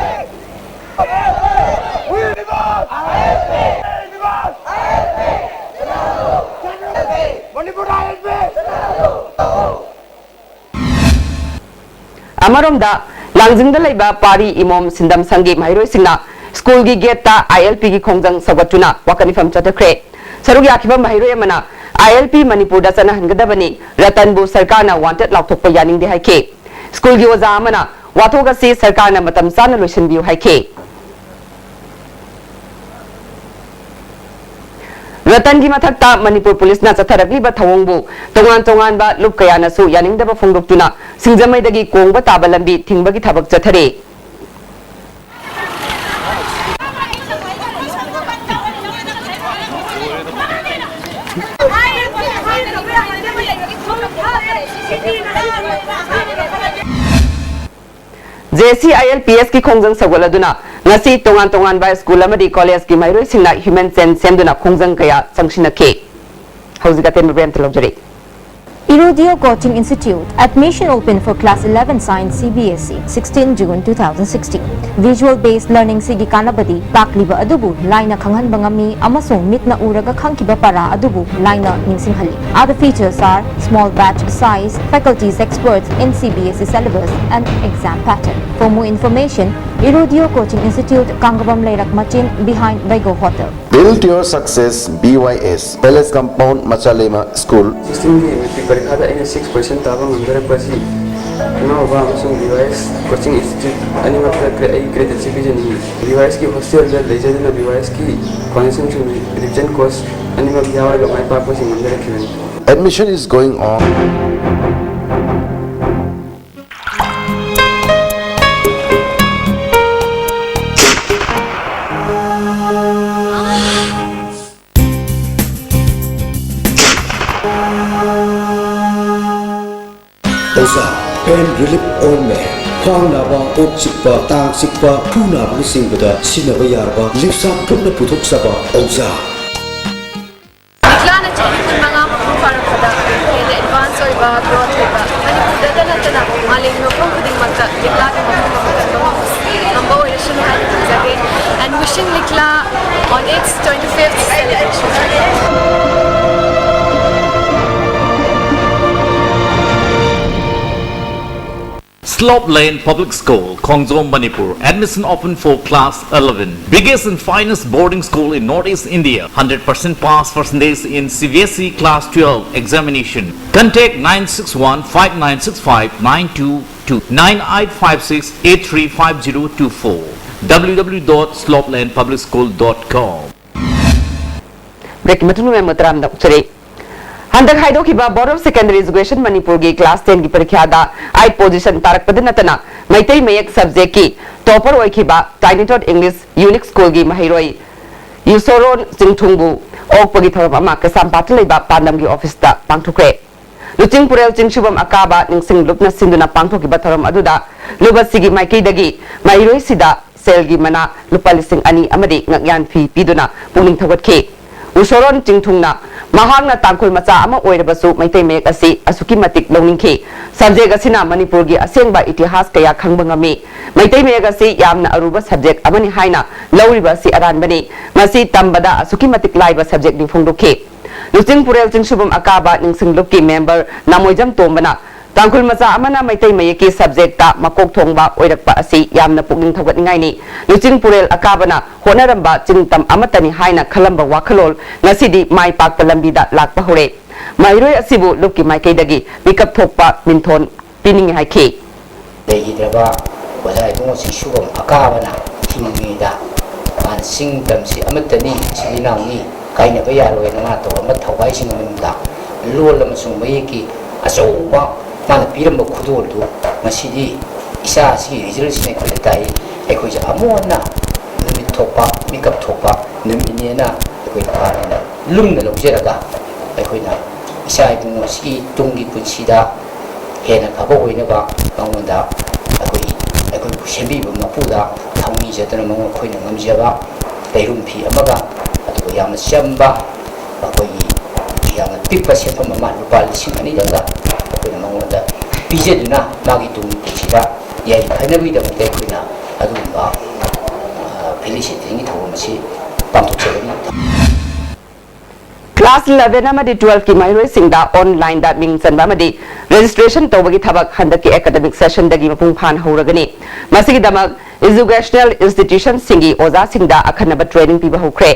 ꯑꯃꯔꯣꯝꯗ, ꯂꯥꯡꯖꯤꯡꯗ ꯂꯩꯕ ꯄꯥꯔꯤ ꯏꯃꯣꯝ ꯁꯤꯟꯗꯝ ꯁꯪꯒꯤ ꯃꯍꯩꯔꯣꯏꯁꯤꯡꯅ ꯁ꯭ꯀꯨꯜꯒꯤ ꯒꯦꯠꯇ ꯑꯥꯏ ꯑꯦꯜ ꯄꯤꯒꯤ ꯈꯣꯡꯖꯪ ꯁꯧꯒꯠꯇꯨꯅ ꯋꯥꯀꯠ ꯃꯤꯐꯝ ꯆꯠꯊꯈ꯭ꯔꯦ꯫ ꯁꯔꯨꯛ ꯌꯥꯈꯤꯕ ꯃꯍꯩꯔꯣꯏ ꯑꯃꯅ, "ꯑꯥꯏ ꯑꯦꯜ ꯄꯤ ꯃꯅꯤꯄꯨꯔꯗ ꯆꯠꯅꯍꯟꯒꯗꯕꯅꯤ, ꯔꯇꯟꯕꯨ ꯁꯔꯀꯥꯔꯅ ꯋꯥꯟꯇꯦꯠ ꯂꯥꯎꯊꯣꯛꯄ ꯌꯥꯅꯤꯡꯗꯦ" ꯍꯥꯏꯈꯤ꯫ ꯁ꯭ꯀꯨꯜꯒꯤ ꯑꯣꯖꯥ ꯑꯃꯅ, "ꯋꯥꯊꯣꯛ ꯑꯁꯤ ꯁꯔꯀꯥꯔꯅ ꯃꯇꯝ ꯆꯥꯅ ꯂꯣꯏꯁꯤꯟꯕꯤꯌꯨ" ꯍꯥꯏꯈꯤ꯫ ꯔꯇꯟꯒꯤ ꯃꯊꯛꯇ ꯃꯅꯤꯄꯨꯔ ꯄꯨꯂꯤꯁꯅ ꯆꯠꯊꯔꯛꯂꯤꯕ ꯊꯧꯑꯣꯡꯕꯨ ꯇꯣꯉꯥꯟ ꯇꯣꯉꯥꯟꯕ ꯂꯨꯞ ꯀꯌꯥꯅꯁꯨ ꯌꯥꯅꯤꯡꯗꯕ ꯐꯣꯡꯗꯣꯛꯇꯨꯅ ꯁꯤꯡꯖꯃꯩꯗꯒꯤ ꯀꯣꯡꯕ ꯇꯥꯕ ꯂꯝꯕꯤ ꯊꯤꯡꯕꯒꯤ ꯊꯕꯛ ꯆꯠꯊꯔꯤ꯫ J C I L P ꯑꯦꯁꯀꯤ ꯈꯣꯡꯖꯪ ꯁꯧꯒꯠꯂꯗꯨꯅ ꯉꯁꯤ ꯇꯣꯉꯥꯟ ꯇꯣꯉꯥꯟꯕ ꯁ꯭ꯀꯨꯜ ꯑꯃꯗꯤ ꯀꯣꯂꯦꯖꯀꯤ ꯃꯍꯩꯔꯣꯏꯁꯤꯡꯅ human chain ꯁꯦꯝꯗꯨꯅ ꯈꯣꯡꯖꯪ ꯀꯌꯥ ꯆꯪꯁꯤꯟꯅꯈꯤ꯫ ꯍꯧꯖꯤꯛ ꯑꯇꯦꯟꯕ ꯕ꯭ꯔꯦꯟꯇ ꯂꯧꯖꯔꯤ꯫ Irudio Coaching Institute, admission open for class eleven science C B S E, sixteen June two thousand sixteen. Visual based learning ꯁꯤꯒꯤ ꯀꯥꯟꯅꯕꯗꯤ ꯇꯥꯛꯂꯤꯕ ꯑꯗꯨꯕꯨ ꯂꯥꯏꯅ ꯈꯪꯍꯟꯕ ꯉꯝꯃꯤ ꯑꯃꯁꯨꯡ ꯃꯤꯠꯅ ꯎꯔꯒ ꯈꯪꯈꯤꯕ ꯄꯔꯥ ꯑꯗꯨꯕꯨ ꯂꯥꯏꯅ ꯅꯤꯡꯁꯤꯡꯍꯜꯂꯤ꯫ Other features are small batch size, faculty's experts in C B S E syllabus and exam pattern. For more information, Irudio Coaching Institute, Kangabam Leirak Machin, behind Vaigo Hotel. Build your success, B Y S, Palace Compound, Machalema School. Sixteen ꯒꯤ ꯃꯦꯇ꯭ꯔꯤꯛ ꯄꯔꯤꯈꯥꯗ ꯑꯩꯅ six percent ꯇꯥꯕ ꯉꯝꯖꯔꯛꯄ ꯑꯁꯤ ꯏꯃꯥ ꯕꯕꯥ ꯑꯃꯁꯨꯡ B Y S Coaching Institute ꯑꯅꯤꯃꯛꯇ ꯀ꯭ꯔꯦ-, ꯑꯩ gratitude ꯄꯤꯖꯅꯤꯡꯏ꯫ B Y S ꯀꯤ hostel ꯗ ꯂꯩꯖꯗꯨꯅ B Y S ꯀꯤ financial revision course ꯑꯅꯤꯃꯛ ꯌꯥꯎꯔꯒ ꯃꯥꯏ ꯄꯥꯛꯄꯁꯤꯡ ꯉꯝꯖꯔꯛꯈꯤꯕꯅꯤ꯫ Admission is going on. ꯑꯣꯖꯥ, pain relief ointment, ꯈ꯭ꯋꯥꯡ ꯅꯥꯕ, ꯀꯣꯛ ꯆꯤꯛꯄ, ꯇꯥꯡ ꯆꯤꯛꯄ, ꯈꯨ ꯅꯥꯕꯅꯆꯤꯡꯕꯗ ꯁꯤꯖꯤꯟꯅꯕ ꯌꯥꯔꯕ ꯂꯤꯞꯁꯥ ꯈꯨꯠꯅ ꯄꯨꯊꯣꯛꯆꯕ ꯑꯣꯖꯥ꯫ ꯂꯤꯛꯂꯥꯅ ꯆꯍꯤ ꯀꯨꯟꯃꯉꯥ ꯃꯄꯨꯡ ꯐꯥꯔꯛꯄꯗ ꯍꯦꯟꯅ advance ꯑꯣꯏꯕ, growth ꯂꯩꯕ, ꯃꯅꯤꯄꯨꯔꯗꯇ ꯅꯠꯇꯅ ꯃꯥꯂꯦꯝꯒꯤ ꯃꯐꯝ ꯈꯨꯗꯤꯡꯃꯛꯇ ꯂꯤꯛꯂꯥꯒꯤ ꯃꯐꯝ ꯑꯃ ꯀꯟꯕ ꯉꯝꯕ ꯑꯣꯏꯔꯁꯅꯨ ꯍꯥꯏꯅ ꯈꯟꯖꯒꯦ꯫ And wishing Likla on its twenty-fifth celebration. Slope Lane Public School, Khongjom, Manipur. Admission open for class eleven. Biggest and finest boarding school in Northeast India. Hundred percent pass percentage in C B S E class twelve examination. Contact nine six one five nine six five nine two two, nine eight five six eight three five zero two four, W W W dot slope lane public school dot com. Break ꯃꯇꯨꯡꯗ ꯃꯌꯥꯝ ꯇꯔꯥꯝꯅ ꯑꯣꯛꯆꯔꯤ꯫ ꯍꯟꯗꯛ ꯍꯥꯏꯗꯣꯛꯈꯤꯕ Board of Secondary Education ꯃꯅꯤꯄꯨꯔꯒꯤ class ten ꯒꯤ ꯄꯔꯤꯈ꯭ꯌꯥꯗ eight position ꯇꯥꯔꯛꯄꯗ ꯅꯠꯇꯅ ꯃꯩꯇꯩ ꯃꯌꯦꯛ subject ꯀꯤ topper ꯑꯣꯏꯈꯤꯕ Tiny Tot English Unique School ꯒꯤ ꯃꯍꯩꯔꯣꯏ ꯌꯨꯁꯣꯔꯣꯟ ꯆꯤꯡꯊꯨꯡꯕꯨ ꯑꯣꯛꯄꯒꯤ ꯊꯧꯔꯝ ꯑꯃ ꯀꯩꯁꯥꯝꯄꯥꯠꯇ ꯂꯩꯕ ꯄꯥꯟꯗꯝꯒꯤ office ꯇ ꯄꯥꯡꯊꯣꯛꯈ꯭ꯔꯦ꯫ ꯂꯨꯆꯤꯡꯄꯨꯔꯦꯜ ꯆꯤꯡꯁꯨꯕꯝ ꯑꯀꯥꯕ ꯅꯤꯡꯁꯤꯡ ꯂꯨꯞꯅ ꯁꯤꯟꯗꯨꯅ ꯄꯥꯡꯊꯣꯛꯈꯤꯕ ꯊꯧꯔꯝ ꯑꯗꯨꯗ ꯂꯨꯞ ꯑꯁꯤꯒꯤ ꯃꯥꯏꯀꯩꯗꯒꯤ ꯃꯍꯩꯔꯣꯏꯁꯤꯗ ꯁꯦꯜꯒꯤ ꯃꯅꯥ ꯂꯨꯄꯥ ꯂꯤꯁꯤꯡ ꯑꯅꯤ ꯑꯃꯗꯤ ꯉꯛꯌꯥꯟ ꯐꯤ ꯄꯤꯗꯨꯅ ꯄꯨꯛꯅꯤꯡ ꯊꯧꯒꯠꯈꯤ꯫ ꯎꯁꯣꯔꯣꯟ ꯆꯤꯡꯊꯨꯡꯅ ꯃꯍꯥꯛꯅ ꯇꯥꯡꯈꯨꯜ ꯃꯆꯥ ꯑꯃ ꯑꯣꯏꯔꯕꯁꯨ ꯃꯩꯇꯩ ꯃꯌꯦꯛ ꯑꯁꯤ ꯑꯁꯨꯛꯀꯤ ꯃꯇꯤꯛ ꯂꯧꯅꯤꯡꯈꯤ꯫ Subject ꯑꯁꯤꯅ ꯃꯅꯤꯄꯨꯔꯒꯤ ꯑꯁꯦꯡꯕ ꯏꯇꯤꯍꯥꯁ ꯀꯌꯥ ꯈꯪꯕ ꯉꯝꯃꯤ꯫ ꯃꯩꯇꯩ ꯃꯌꯦꯛ ꯑꯁꯤ ꯌꯥꯝꯅ ꯑꯔꯨꯕ subject ꯑꯃꯅꯤ ꯍꯥꯏꯅ ꯂꯧꯔꯤꯕ ꯑꯁꯤ ꯑꯔꯥꯟꯕꯅꯤ꯫ ꯃꯁꯤ ꯇꯝꯕꯗ ꯑꯁꯨꯛꯀꯤ ꯃꯇꯤꯛ ꯂꯥꯏꯕ subjectꯅꯤ ꯐꯣꯡꯗꯣꯛꯈꯤ꯫ ꯂꯨꯆꯤꯡꯄꯨꯔꯦꯜ ꯆꯤꯡꯁꯨꯕꯝ ꯑꯀꯥꯕ ꯅꯤꯡꯁꯤꯡ ꯂꯨꯞꯀꯤ member ꯅꯥꯃꯣꯏꯖꯝ ꯇꯣꯝꯕꯅ ꯇꯥꯡꯈꯨꯜ ꯃꯆꯥ ꯑꯃꯅ ꯃꯩꯇꯩ ꯃꯌꯦꯛꯀꯤ subjectꯇ ꯃꯀꯣꯛ ꯊꯣꯡꯕ ꯑꯣꯏꯔꯛꯄ ꯑꯁꯤ ꯌꯥꯝꯅ ꯄꯨꯛꯅꯤꯡ ꯊꯧꯒꯠꯅꯤꯡꯉꯥꯏꯅꯤ꯫ ꯂꯨꯆꯤꯡꯄꯨꯔꯦꯜ ꯑꯀꯥꯕꯅ ꯍꯣꯠꯅꯔꯝꯕ ꯆꯤꯡꯇꯝ ꯑꯃꯠꯇꯅꯤ ꯍꯥꯏꯅ ꯈꯜꯂꯝꯕ ꯋꯥꯈꯜꯂꯣꯟ ꯉꯁꯤꯗꯤ ꯃꯥꯏ ꯄꯥꯛꯄ ꯂꯝꯕꯤꯗ ꯂꯥꯛꯄ ꯍꯧꯔꯦ꯫ ꯃꯍꯩꯔꯣꯏ ꯑꯁꯤꯕꯨ ꯂꯨꯞꯀꯤ ꯃꯥꯏꯀꯩꯗꯒꯤ ꯃꯤꯀꯞ ꯊꯣꯛꯄ ꯃꯤꯟꯊꯣꯟ ꯄꯤꯅꯤꯡꯏ ꯍꯥꯏꯈꯤ꯫ ꯂꯩꯈꯤꯗ꯭ꯔꯕ ꯑꯣꯖꯥ ꯏꯕꯨꯡꯉꯣ ꯆꯤꯡꯁꯨꯕꯝ ꯑꯀꯥꯕꯅ ꯍꯤꯡꯂꯤꯉꯩꯗ ꯃꯥꯅ ꯆꯤꯡ ꯇꯝꯁꯤ ꯑꯃꯠꯇꯅꯤ, ꯏꯆꯤꯜ ꯏꯅꯥꯎꯅꯤ, ꯀꯥꯏꯅꯕ ꯌꯥꯔꯣꯏꯅ ꯃꯥ ꯇꯧꯔꯝꯕ ꯊꯧꯒꯥꯏꯁꯤꯡꯒꯤ ꯃꯅꯨꯡꯗ ꯂꯣꯜ ꯑꯃꯁꯨꯡ ꯃꯌꯦꯛꯀꯤ ꯑꯆꯧꯕ ꯃꯥꯅ ꯄꯤꯔꯝꯕ ꯈꯨꯗꯣꯜꯗꯨ ꯉꯁꯤꯗꯤ ꯏꯆꯥ ꯑꯁꯤꯒꯤ resultꯁꯤꯅ ꯑꯩꯈꯣꯏꯗ ꯇꯥꯛꯏ꯫ ꯑꯩꯈꯣꯏꯁꯦ ꯑꯃꯨꯛ ꯍꯟꯅ ꯅꯨꯃꯤꯠ ꯊꯣꯛꯄ, ꯃꯤꯀꯞ ꯊꯣꯛꯄ ꯅꯨꯃꯤꯠꯅꯦꯅ ꯑꯩꯈꯣꯏꯅ ꯄꯥꯝꯅ ꯂꯨꯝꯅ ꯂꯧꯖꯔꯒ ꯑꯩꯈꯣꯏꯅ ꯏꯆꯥ ꯏꯕꯨꯡꯉꯣ ꯑꯁꯤꯒꯤ ꯇꯨꯡꯒꯤ ꯄꯨꯟꯁꯤꯗ ꯍꯦꯟꯅ ꯐꯕ ꯑꯣꯏꯅꯕ ꯃꯉꯣꯟꯗ ꯑꯩꯈꯣꯏ, ꯑꯩꯈꯣꯏꯕꯨ ꯁꯦꯝꯕꯤꯕ ꯃꯄꯨꯗ ꯊꯧꯅꯤꯖꯗꯨꯅ ꯃꯉꯣꯟ ꯑꯩꯈꯣꯏꯅ ꯉꯝꯖꯕ ꯂꯩꯔꯨꯝ ꯐꯤ ꯑꯃꯒ, ꯑꯗꯨꯒ ꯌꯥꯝꯅ ꯆꯝꯕ ꯑꯩꯈꯣꯏꯒꯤ ꯌꯥꯝꯅ ꯄꯤꯛꯄ ꯁꯦꯟꯐꯝ ꯑꯃ, ꯂꯨꯄꯥ ꯂꯤꯁꯤꯡ ꯑꯅꯤꯗꯪꯒ ꯑꯩꯈꯣꯏꯅ ꯃꯉꯣꯟꯗ ꯄꯤꯖꯗꯨꯅ ꯃꯥꯒꯤ ꯇꯨꯡꯒꯤ ꯄꯨꯟꯁꯤꯗ ꯌꯥꯏꯐꯅꯕꯒꯤꯗꯃꯛꯇ ꯑꯩꯈꯣꯏꯅ ꯑꯗꯨꯒꯨꯝꯕ, ꯑ, felicitation ꯊꯧꯔꯝ ꯑꯁꯤ ꯄꯥꯡꯊꯣꯛꯆꯕꯅꯤ꯫ Class eleven ꯑꯃꯗꯤ twelveꯀꯤ ꯃꯍꯩꯔꯣꯏꯁꯤꯡꯗ onlineꯗ ꯃꯤꯡ ꯆꯟꯕ ꯑꯃꯗꯤ registration ꯇꯧꯕꯒꯤ ꯊꯕꯛ ꯍꯟꯗꯛꯀꯤ academic sessionꯗꯒꯤ ꯃꯄꯨꯡ ꯐꯥꯅ ꯍꯧꯔꯒꯅꯤ꯫ ꯃꯁꯤꯒꯤꯗꯃꯛ educational institutionꯁꯤꯡꯒꯤ ꯑꯣꯖꯥꯁꯤꯡꯗ ꯑꯈꯟꯅꯕ training ꯄꯤꯕ ꯍꯧꯈ꯭ꯔꯦ꯫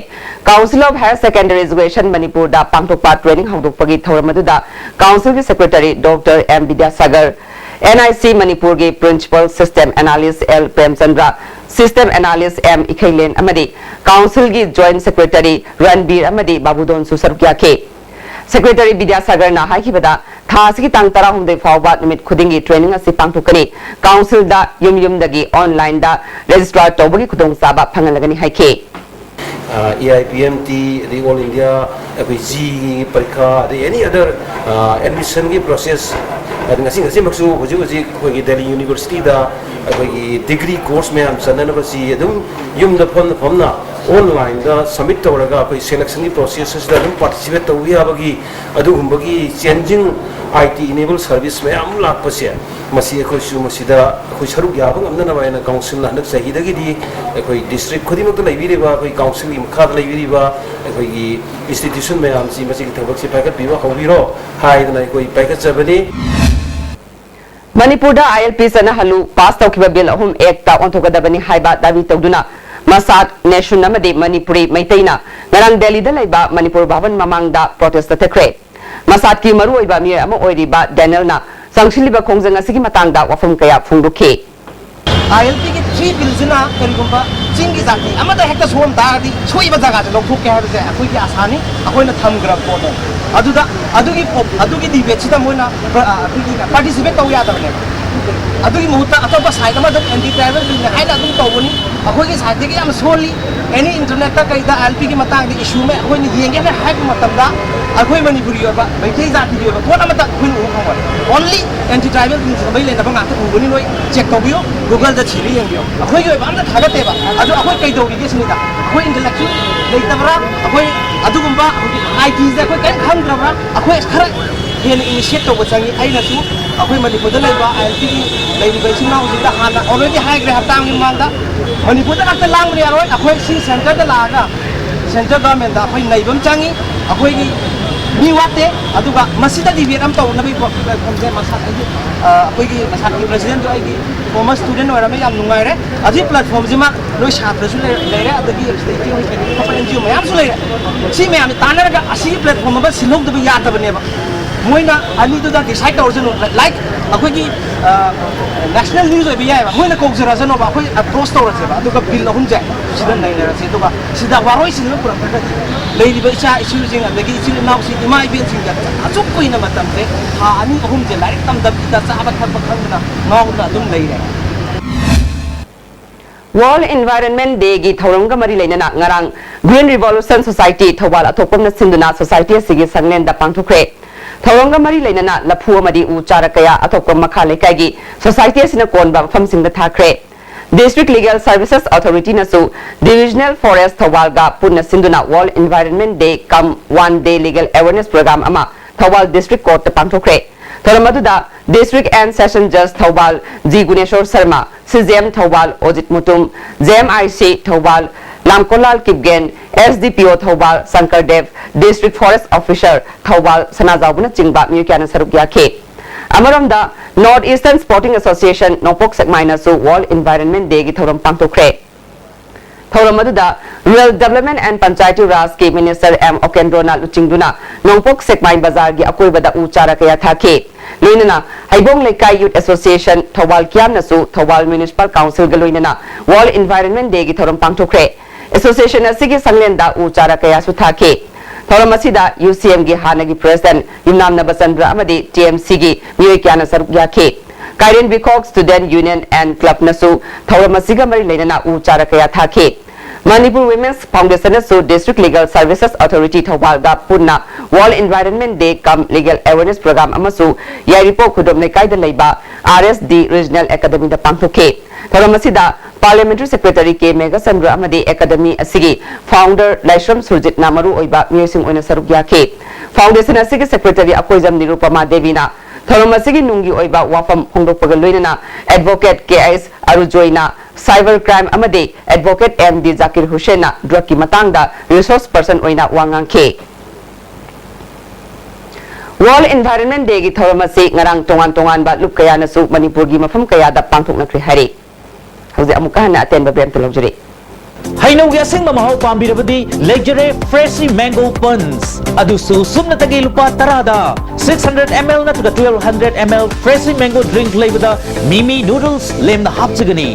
Council of Higher Secondary Education ꯃꯅꯤꯄꯨꯔꯗ ꯄꯥꯡꯊꯣꯛꯄ training ꯍꯧꯗꯣꯛꯄꯒꯤ ꯊꯧꯔꯝ ꯑꯗꯨꯗ councilꯒꯤ secretary Doctor M Vidyasagar, NIC ꯃꯅꯤꯄꯨꯔꯒꯤ principal system analyst L Premchandra, system analyst M ꯏꯈꯩꯂꯦꯟ ꯑꯃꯗꯤ councilꯒꯤ joint secretary ꯔꯟꯕꯤꯔ ꯑꯃꯗꯤ ꯕꯥꯕꯨꯗꯣꯟꯁꯨ ꯁꯔꯨꯛ ꯌꯥꯈꯤ꯫ Secretary ꯕꯤꯗ꯭ꯌꯥꯁꯥꯒꯔꯅ ꯍꯥꯏꯈꯤꯕꯗ, ꯊꯥ ꯑꯁꯤꯒꯤ ꯇꯥꯡ ꯇꯔꯥꯍꯨꯝꯗꯣꯏ ꯐꯥꯎꯕ ꯅꯨꯃꯤꯠ ꯈꯨꯗꯤꯡꯒꯤ training ꯑꯁꯤ ꯄꯥꯡꯊꯣꯛꯀꯅꯤ꯫ Councilꯗ ꯌꯨꯝ ꯌꯨꯝꯗꯒꯤ onlineꯗ register ꯇꯧꯕꯒꯤ ꯈꯨꯗꯣꯡꯆꯥꯕ ꯐꯪꯍꯜꯂꯒꯅꯤ ꯍꯥꯏꯈꯤ꯫ ꯑ, AIPMT, ꯑꯗꯩ All India ꯑꯩꯈꯣꯏ ꯖꯤꯒꯤ ꯄꯔꯤꯈꯥ, ꯑꯗꯩ ꯑꯦꯅꯤ ꯑꯗꯔ ꯑꯦꯗꯃꯤꯁꯟꯒꯤ ꯄ꯭ꯔꯣꯁꯦꯁ, ꯑꯗ ꯉꯁꯤ ꯉꯁꯤꯃꯛꯁꯨ ꯍꯧꯖꯤꯛ ꯍꯧꯖꯤꯛ ꯑꯩꯈꯣꯏꯒꯤ ꯗꯦꯜꯂꯤ ꯌꯨꯅꯤꯚꯔꯁꯤꯇꯤꯗ ꯑꯩꯈꯣꯏꯒꯤ ꯗꯤꯒ꯭ꯔꯤ ꯀꯣꯔꯁ ꯃꯌꯥꯝ ꯆꯠꯅꯅꯕꯁꯤ ꯑꯗꯨꯝ ꯌꯨꯝꯗ ꯐꯝꯅ ꯐꯝꯅ ꯑꯣꯟꯂꯥꯏꯟꯗ ꯁꯕꯃꯤꯠ ꯇꯧꯔꯒ ꯑꯩꯈꯣꯏ ꯁꯦꯂꯦꯛꯁꯟꯒꯤ ꯄ꯭ꯔꯣꯁꯦꯁ ꯑꯁꯤꯗ ꯑꯗꯨꯝ ꯄꯥꯔꯇꯤꯁꯤꯄꯦꯠ ꯇꯧꯕ ꯌꯥꯕꯒꯤ ꯑꯗꯨꯒꯨꯝꯕꯒꯤ ꯆꯦꯟꯖꯤꯡ ꯑꯥꯏ ꯇꯤ ꯏꯅꯦꯕꯜ ꯁꯔꯚꯤꯁ ꯃꯌꯥꯝ ꯑꯃ ꯂꯥꯛꯄꯁꯦ, ꯃꯁꯤ ꯑꯩꯈꯣꯏꯁꯨ ꯃꯁꯤꯗ ꯑꯩꯈꯣꯏ ꯁꯔꯨꯛ ꯌꯥꯕ ꯉꯝꯅꯅꯕ ꯍꯥꯏꯅ ꯀꯥꯎꯟꯁꯤꯜꯅ ꯍꯟꯗꯛ ꯆꯍꯤꯗꯒꯤꯗꯤ ꯑꯩꯈꯣꯏ ꯗꯤꯁꯇ꯭ꯔꯤꯛ ꯈꯨꯗꯤꯡꯃꯛꯇ ꯂꯩꯕꯤꯔꯤꯕ ꯑꯩꯈꯣꯏ ꯀꯥꯎꯟꯁꯤꯜꯒꯤ ꯃꯈꯥꯗ ꯂꯩꯕꯤꯔꯤꯕ ꯑꯩꯈꯣꯏꯒꯤ ꯏꯟꯁꯇꯤꯇ꯭ꯌꯨꯁꯟ ꯃꯌꯥꯝꯁꯤ ꯃꯁꯤꯒꯤ ꯊꯕꯛꯁꯤ ꯄꯥꯏꯈꯠꯄꯤꯕ ꯍꯧꯕꯤꯔꯣ ꯍꯥꯏꯗꯅ ꯑꯩꯈꯣꯏ ꯄꯥꯏꯈꯠꯆꯕꯅꯤ꯫ ꯃꯅꯤꯄꯨꯔꯗ ꯑꯥꯏ ꯑꯦꯜ ꯄꯤ ꯆꯠꯅꯍꯜꯂꯨ ꯄꯥꯁ ꯇꯧꯈꯤꯕ ꯕꯤꯜ ꯑꯍꯨꯝ ꯑꯦꯛꯇ ꯑꯣꯟꯊꯣꯛꯀꯗꯕꯅꯤ ꯍꯥꯏꯕ ꯗꯥꯕꯤ ꯇꯧꯗꯨꯅ ꯃꯁꯥꯠ, ꯅꯦꯁꯟ ꯑꯃꯗꯤ ꯃꯅꯤꯄꯨꯔꯤ ꯃꯩꯇꯩꯅ ꯉꯔꯥꯡ ꯗꯦꯜꯂꯤꯗ ꯂꯩꯕ ꯃꯅꯤꯄꯨꯔ ꯚꯕꯟ ꯃꯃꯥꯡꯗ ꯄ꯭ꯔꯣꯇꯦꯁ ꯆꯠꯊꯈ꯭ꯔꯦ꯫ ꯃꯁꯥꯠꯀꯤ ꯃꯔꯨꯑꯣꯏꯕ ꯃꯤꯑꯣꯏ ꯑꯃ ꯑꯣꯏꯔꯤꯕ ꯗꯦꯅꯦꯜꯅ ꯆꯪꯁꯤꯜꯂꯤꯕ ꯈꯣꯡꯖꯪ ꯑꯁꯤꯒꯤ ꯃꯇꯥꯡꯗ ꯋꯥꯐꯝ ꯀꯌꯥ ꯐꯣꯡꯗꯣꯛꯈꯤ꯫ ꯑꯥꯏ ꯑꯦꯜ ꯄꯤꯒꯤ ꯊ꯭ꯔꯤ ꯕꯤꯜꯁꯤꯅ ꯀꯔꯤꯒꯨꯝꯕ ꯆꯤꯡꯒꯤ ꯖꯥꯇꯤ ꯑꯃꯗ ꯍꯦꯛꯇ ꯁꯣꯛꯑꯝ ꯇꯥꯔꯒꯗꯤ ꯁꯣꯛꯏꯕ ꯖꯒꯥꯁꯦ ꯂꯧꯊꯣꯛꯀꯦ ꯍꯥꯏꯕꯁꯦ ꯑꯩꯈꯣꯏꯒꯤ ꯑꯥꯁꯥꯅꯤ, ꯑꯩꯈꯣꯏꯅ ꯊꯝꯈ꯭ꯔꯕ ꯄꯣꯠꯅꯦ꯫ ꯑꯗꯨꯗ ꯑꯗꯨꯒꯤ ꯄꯣ-, ꯑꯗꯨꯒꯤ ꯗꯤꯕꯦꯠꯁꯤꯗ ꯃꯣꯏꯅ ꯄ꯭ꯔ-, ꯑ, ꯑꯩꯈꯣꯏꯒꯤ ꯄꯥꯔꯇꯤꯁꯤꯄꯦꯠ ꯇꯧ ꯌꯥꯗꯕꯅꯦꯕ꯫ ꯑꯗꯨꯒꯤ ꯃꯍꯨꯠꯇ ꯑꯇꯣꯞꯄ ꯁꯥꯏꯠ ꯑꯃꯗ ꯑꯦꯟꯇꯤ ꯇ꯭ꯔꯥꯏꯕꯦꯜ ꯕꯤꯜꯅꯦ ꯍꯥꯏꯅ ꯑꯗꯨꯝ ꯇꯧꯕꯅꯤ꯫ ꯑꯩꯈꯣꯏꯒꯤ ꯁꯥꯏꯠꯇꯒꯤ ꯌꯥꯝ ꯁꯣꯜꯂꯤ꯫ ꯑꯦꯅꯤ ꯏꯟꯇꯔꯅꯦꯠꯇ ꯀꯩꯗ ꯑꯥꯏ ꯑꯦꯜ ꯄꯤꯒꯤ ꯃꯇꯥꯡꯗ ꯏꯁꯨ ꯑꯃ ꯑꯩꯈꯣꯏꯅ ꯌꯦꯡꯒꯦꯅ ꯍꯥꯏꯕ ꯃꯇꯝꯗ ꯑꯩꯈꯣꯏ ꯃꯅꯤꯄꯨꯔꯒꯤ ꯑꯣꯏꯕ ꯃꯩꯇꯩ ꯖꯥꯇꯤꯒꯤ ꯑꯣꯏꯕ ꯄꯣꯠ ꯑꯃꯇ ꯑꯩꯈꯣꯏꯅ ꯎꯕ ꯐꯪꯉꯣꯏ꯫ ꯑꯣꯟꯂꯤ ꯑꯦꯟꯇꯤ ꯇ꯭ꯔꯥꯏꯕꯦꯜ ꯃꯩ ꯂꯩꯅꯕ ꯉꯥꯛꯇ ꯎꯒꯅꯤ꯫ ꯅꯣꯏ ꯆꯦꯛ ꯇꯧꯕꯤꯌꯨ, ꯒꯨꯒꯜꯗ ꯊꯤꯔ ꯌꯦꯡꯕꯤꯌꯨ꯫ ꯑꯩꯈꯣꯏꯒꯤ ꯑꯣꯏꯕ ꯑꯝꯇ ꯊꯥꯒꯠꯇꯦꯕ꯫ ꯑꯗꯣ ꯑꯩꯈꯣꯏ ꯀꯩꯗꯧꯔꯤꯒꯦ ꯁꯤꯅꯤꯗ, ꯑꯩꯈꯣꯏ ꯏꯟꯇꯦꯂꯦꯛꯆꯨꯋꯦꯜ ꯂꯩꯇꯕ꯭ꯔꯥ? ꯑꯩꯈꯣꯏ ꯑꯗꯨꯒꯨꯝꯕ ꯑꯥꯏ ꯇꯤꯁꯦ ꯑꯩꯈꯣꯏ ꯀꯔꯤꯝ ꯈꯪꯗ꯭ꯔꯕ꯭ꯔꯥ? ꯑꯩꯈꯣꯏ ꯈꯔ ꯍꯦꯟꯅ ꯏꯅꯤꯁꯤꯌꯦꯠ ꯇꯧꯕ ꯆꯪꯉꯤ꯫ ꯑꯩꯅꯁꯨ ꯑꯩꯈꯣꯏ ꯃꯅꯤꯄꯨꯔꯗ ꯂꯩꯕ ꯑꯥꯏ ꯑꯦꯜ ꯄꯤꯒꯤ ꯂꯩꯔꯤꯕ ꯏꯆꯤꯟ ꯏꯅꯥꯎꯁꯤꯡꯗ ꯍꯥꯟꯅ ꯑꯣꯜꯔꯦꯗꯤ ꯍꯥꯏꯈ꯭ꯔꯦ ꯍꯞꯇꯥ ꯑꯃꯒꯤ ꯃꯃꯥꯡꯗ, ꯃꯅꯤꯄꯨꯔꯗ ꯈꯛꯇ ꯂꯥꯡꯕ ꯌꯥꯔꯣꯏ꯫ ꯑꯩꯈꯣꯏ ꯁꯤ ꯁꯦꯟꯇꯔꯗ ꯂꯥꯛꯑꯒ ꯁꯦꯟꯇ꯭ꯔꯦꯜ ꯒꯚꯔꯟꯃꯦꯟꯗ ꯑꯩꯈꯣꯏ ꯅꯩꯕ ꯑꯃ ꯆꯪꯉꯤ꯫ ꯑꯩꯈꯣꯏꯒꯤ ꯃꯤ ꯋꯥꯠꯇꯦ꯫ ꯑꯗꯨꯒ ꯃꯁꯤꯗ ꯗꯤꯕꯦꯠ ꯑꯃ ꯇꯧꯅꯕꯒꯤ ꯄ꯭ꯂꯦꯠꯐꯣꯝꯁꯦ ꯃꯁꯥ ꯑꯩꯒꯤ, ꯑ, ꯑꯩꯈꯣꯏꯒꯤ ꯃꯁꯥꯒꯤ ꯄ꯭ꯔꯁꯤꯗꯦꯟꯗꯣ ꯑꯩꯒꯤ ꯐꯣꯔꯃꯔ ꯁ꯭ꯇꯨꯗꯦꯟ ꯑꯣꯏꯔꯝꯃꯦ, ꯌꯥꯝ ꯅꯨꯡꯉꯥꯏꯔꯦ꯫ ꯑꯗꯨꯒꯤ ꯄ꯭ꯂꯦꯠꯐꯣꯝꯁꯤꯃ ꯅꯣꯏ ꯁꯥꯇ꯭ꯔꯁꯨ ꯂꯩꯔꯦ, ꯂꯩꯔꯦ, ꯑꯗꯒꯤ ꯁꯤꯗ ꯏꯆꯦ ꯍꯣꯏ ꯀꯩꯅꯣ ꯑꯇꯣꯞꯄ ꯑꯦꯟ ꯖꯤ ꯑꯣ ꯃꯌꯥꯝꯁꯨ ꯂꯩꯔꯦ꯫ ꯁꯤ ꯃꯌꯥꯝꯁꯦ ꯇꯥꯟꯅꯔꯒ ꯑꯁꯤꯒꯤ ꯄ꯭ꯂꯦꯠꯐꯣꯝ ꯑꯃ ꯁꯤꯜꯍꯧꯗꯕ ꯌꯥꯗꯕꯅꯦꯕ꯫ ꯃꯣꯏꯅ ꯑꯅꯤꯗꯨꯗ ꯗꯤꯁꯥꯏꯠ ꯇꯧꯔꯁꯅꯨ, ꯂꯥꯏꯛ ꯑꯩꯈꯣꯏꯒꯤ, ꯑ, ꯅꯦꯁꯅꯦꯜ ꯅ꯭ꯌꯨꯁ ꯑꯣꯏꯕ ꯌꯥꯏꯑꯕ, ꯃꯣꯏꯅ ꯀꯧꯖꯔꯁꯅꯣꯕ, ꯑꯩꯈꯣꯏ ꯑꯦꯄ꯭ꯔꯣꯁ ꯇꯧꯔꯁꯦꯕ, ꯑꯗꯨꯒ ꯕꯤꯜ ꯑꯍꯨꯝꯁꯦ ꯁꯤꯗ ꯅꯩꯅꯔꯁꯦ, ꯑꯗꯨꯒ ꯁꯤꯗ ꯋꯥꯔꯣꯏꯁꯤꯟ ꯑꯃ ꯄꯨꯔꯛꯇ꯭ꯔꯒꯗꯤ ꯂꯩꯔꯤꯕ ꯏꯆꯥ ꯏꯁꯨꯁꯤꯡ ꯑꯗꯒꯤ ꯏꯆꯤꯜ ꯏꯅꯥꯎꯁꯤꯡ ꯑꯁꯨꯛ ꯀꯨꯏꯅ ꯃꯇꯝꯁꯦ ꯊꯥ ꯑꯅꯤ ꯑꯍꯨꯝꯁꯦ ꯂꯥꯏꯔꯤꯛ ꯇꯝꯗꯕꯤꯗ ꯆꯥꯕ ꯊꯛꯄ ꯈꯪꯗꯅ ꯉꯥꯎꯗꯅ ꯑꯗꯨꯝ ꯂꯩꯔꯦ꯫ World Environment Day ꯒꯤ ꯊꯧꯔꯝꯒ ꯃꯔꯤ ꯂꯩꯅꯅ ꯉꯔꯥꯡ Green Revolution Society ꯊꯧꯕꯥꯜ ꯑꯊꯣꯛꯄꯝꯅ ꯁꯤꯟꯗꯨꯅ society ꯑꯁꯤꯒꯤ ꯁꯪꯂꯦꯟꯗ ꯄꯥꯡꯊꯣꯛꯈ꯭ꯔꯦ꯫ ꯊꯧꯔꯝꯒ ꯃꯔꯤ ꯂꯩꯅꯅ ꯂꯐꯨ ꯑꯃꯗꯤ ꯎ ꯆꯥꯔ ꯀꯌꯥ ꯑꯊꯣꯛꯄꯝ ꯃꯈꯥ ꯂꯩꯀꯥꯏꯒꯤ society ꯑꯁꯤꯅ ꯀꯣꯟꯕ ꯃꯐꯝꯁꯤꯡꯗ ꯊꯥꯈ꯭ꯔꯦ꯫ District Legal Services Authority ꯅꯁꯨ Divisional Forest ꯊꯧꯕꯥꯜꯒ ꯄꯨꯟꯅ ꯁꯤꯟꯗꯨꯅ World Environment Day cum One Day Legal Awareness Program ꯑꯃ ꯊꯧꯕꯥꯜ District Court ꯇ ꯄꯥꯡꯊꯣꯛꯈ꯭ꯔꯦ꯫ ꯊꯧꯔꯝ ꯑꯗꯨꯗ District and Session Judge Thoubal G Guneshor Sharma, C J M Thoubal Ojit Mutum, J M I C Thoubal ꯂꯥꯝꯀꯣꯂꯥꯜ Kipgen, S D ꯄꯤ ꯑꯣ ꯊꯧꯕꯥꯜ ꯁꯪꯀꯔ ꯗꯦꯕ, District Forest Officer ꯊꯧꯕꯥꯜ ꯁꯅꯥꯖꯥꯎꯕꯅꯆꯤꯡꯕ ꯃꯤꯑꯣꯏ ꯀꯌꯥꯅ ꯁꯔꯨꯛ ꯌꯥꯈꯤ꯫ ꯑꯃꯔꯣꯝꯗ, North Eastern Sporting Association ꯅꯣꯡꯄꯣꯛ ꯁꯦꯛꯃꯥꯏꯅꯁꯨ World Environment Day ꯒꯤ ꯊꯧꯔꯝ ꯄꯥꯡꯊꯣꯛꯈ꯭ꯔꯦ꯫ ꯊꯧꯔꯝ ꯑꯗꯨꯗ Rural Development and Panchayati Raj ꯀꯤ Minister ꯑꯦꯝ ꯑꯣꯀꯦꯟꯗ꯭ꯔꯣꯅ ꯂꯨꯆꯤꯡꯗꯨꯅ ꯅꯣꯡꯄꯣꯛ ꯁꯦꯛꯃꯥꯏ ꯕꯖꯥꯔꯒꯤ ꯑꯀꯣꯏꯕꯗ ꯎ ꯆꯥꯔ ꯀꯌꯥ ꯊꯥꯈꯤ꯫ ꯂꯣꯏꯅꯅ ꯍꯩꯕꯣꯡ ꯂꯩꯀꯥꯏ Youth Association Thoubal ꯀꯤꯌꯥꯝꯅꯁꯨ Thoubal Municipal Council ꯒ ꯂꯣꯏꯅꯅ World Environment Day ꯒꯤ ꯊꯧꯔꯝ ꯄꯥꯡꯊꯣꯛꯈ꯭ꯔꯦ꯫ Association ꯑꯁꯤꯒꯤ ꯁꯪꯂꯦꯟꯗ ꯎ ꯆꯥꯔ ꯀꯌꯥꯁꯨ ꯊꯥꯈꯤ꯫ ꯊꯧꯔꯝ ꯑꯁꯤꯗ ꯌꯨ ꯁꯤ ꯑꯦꯝ ꯒꯤ ꯍꯥꯟꯅꯒꯤ President ꯌꯨꯝꯅꯥꯝ ꯅꯕꯆꯟꯗ꯭ꯔ ꯑꯃꯗꯤ ꯇꯤ ꯑꯦꯝ ꯁꯤ ꯒꯤ ꯃꯤꯑꯣꯏ ꯀꯌꯥꯅ ꯁꯔꯨꯛ ꯌꯥꯈꯤ꯫ ꯀꯥꯏꯔꯦꯟ ꯕꯤꯈꯣꯛ Student Union and Club ꯅꯁꯨ ꯊꯧꯔꯝ ꯑꯁꯤꯒ ꯃꯔꯤ ꯂꯩꯅꯅ ꯎ ꯆꯥꯔ ꯀꯌꯥ ꯊꯥꯈꯤ꯫ Manipur Women's Foundation ꯅꯁꯨ District Legal Services Authority ꯊꯧꯕꯥꯜꯒ ꯄꯨꯟꯅ World Environment Day cum Legal Awareness Program ꯑꯃꯁꯨ ꯌꯥꯏꯔꯤꯄꯣꯛ ꯈꯨꯗꯣꯝ ꯂꯩꯀꯥꯏꯗ ꯂꯩꯕ R S D Regional Academy ꯗ ꯄꯥꯡꯊꯣꯛꯈꯤ꯫ ꯊꯧꯔꯝ ꯑꯁꯤꯗ Parliamentary Secretary ꯀꯦ ꯃꯦꯘꯆꯟꯗ꯭ꯔ ꯑꯃꯗꯤ Academy ꯑꯁꯤꯒꯤ Founder ꯂꯥꯏꯁ꯭ꯔꯝ ꯁꯨꯔꯖꯤꯠꯅ ꯃꯔꯨ ꯑꯣꯏꯕ ꯃꯤꯑꯣꯏꯁꯤꯡ ꯑꯣꯏꯅ ꯁꯔꯨꯛ ꯌꯥꯈꯤ꯫ Foundation ꯑꯁꯤꯒꯤ Secretary ꯑꯀꯣꯏꯖꯝ ꯅꯤꯔꯨꯄꯃꯥ ꯗꯦꯕꯤꯅ ꯊꯧꯔꯝ ꯑꯁꯤꯒꯤ ꯅꯨꯡꯒꯤ ꯑꯣꯏꯕ ꯋꯥꯐꯝ ꯐꯣꯡꯗꯣꯛꯄꯒ ꯂꯣꯏꯅꯅ Advocate ꯀꯦ ꯑꯩꯆ ꯑꯔꯨꯖꯣꯏꯅ Cyber Crime ꯑꯃꯗꯤ Advocate M D Zakir ꯍꯨꯁꯦꯟꯅ drug ꯀꯤ ꯃꯇꯥꯡꯗ resource person ꯑꯣꯏꯅ ꯋꯥ ꯉꯥꯡꯈꯤ꯫ World Environment Day ꯒꯤ ꯊꯧꯔꯝ ꯑꯁꯤ ꯉꯔꯥꯡ ꯇꯣꯉꯥꯟ ꯇꯣꯉꯥꯟꯕ ꯂꯨꯞ ꯀꯌꯥꯅꯁꯨ ꯃꯅꯤꯄꯨꯔꯒꯤ ꯃꯐꯝ ꯀꯌꯥꯗ ꯄꯥꯡꯊꯣꯛꯅꯈ꯭ꯔꯦ ꯍꯥꯏꯔꯤ꯫ ꯍꯧꯖꯤꯛ ꯑꯃꯨꯛꯀ ꯍꯟꯅ ꯑꯇꯦꯟꯕ break ꯑꯝꯇ ꯂꯧꯖꯔꯤ꯫ ꯍꯩꯅꯧꯒꯤ ꯑꯁꯦꯡꯕ ꯃꯍꯥꯎ ꯄꯥꯝꯕꯤꯔꯕꯗꯤ ꯂꯩꯖꯔꯦ Freshie Mango Punch, ꯑꯗꯨꯁꯨ ꯁꯨꯞꯅꯇꯒꯤ ꯂꯨꯄꯥ ꯇꯔꯥꯗ꯫ Six hundred M L ꯅꯠꯇ꯭ꯔꯒ twelve hundred M L Freshie Mango Drink ꯂꯩꯕꯗ ꯃꯤꯃꯤ noodles ꯂꯦꯝꯅ ꯍꯥꯞꯆꯒꯅꯤ꯫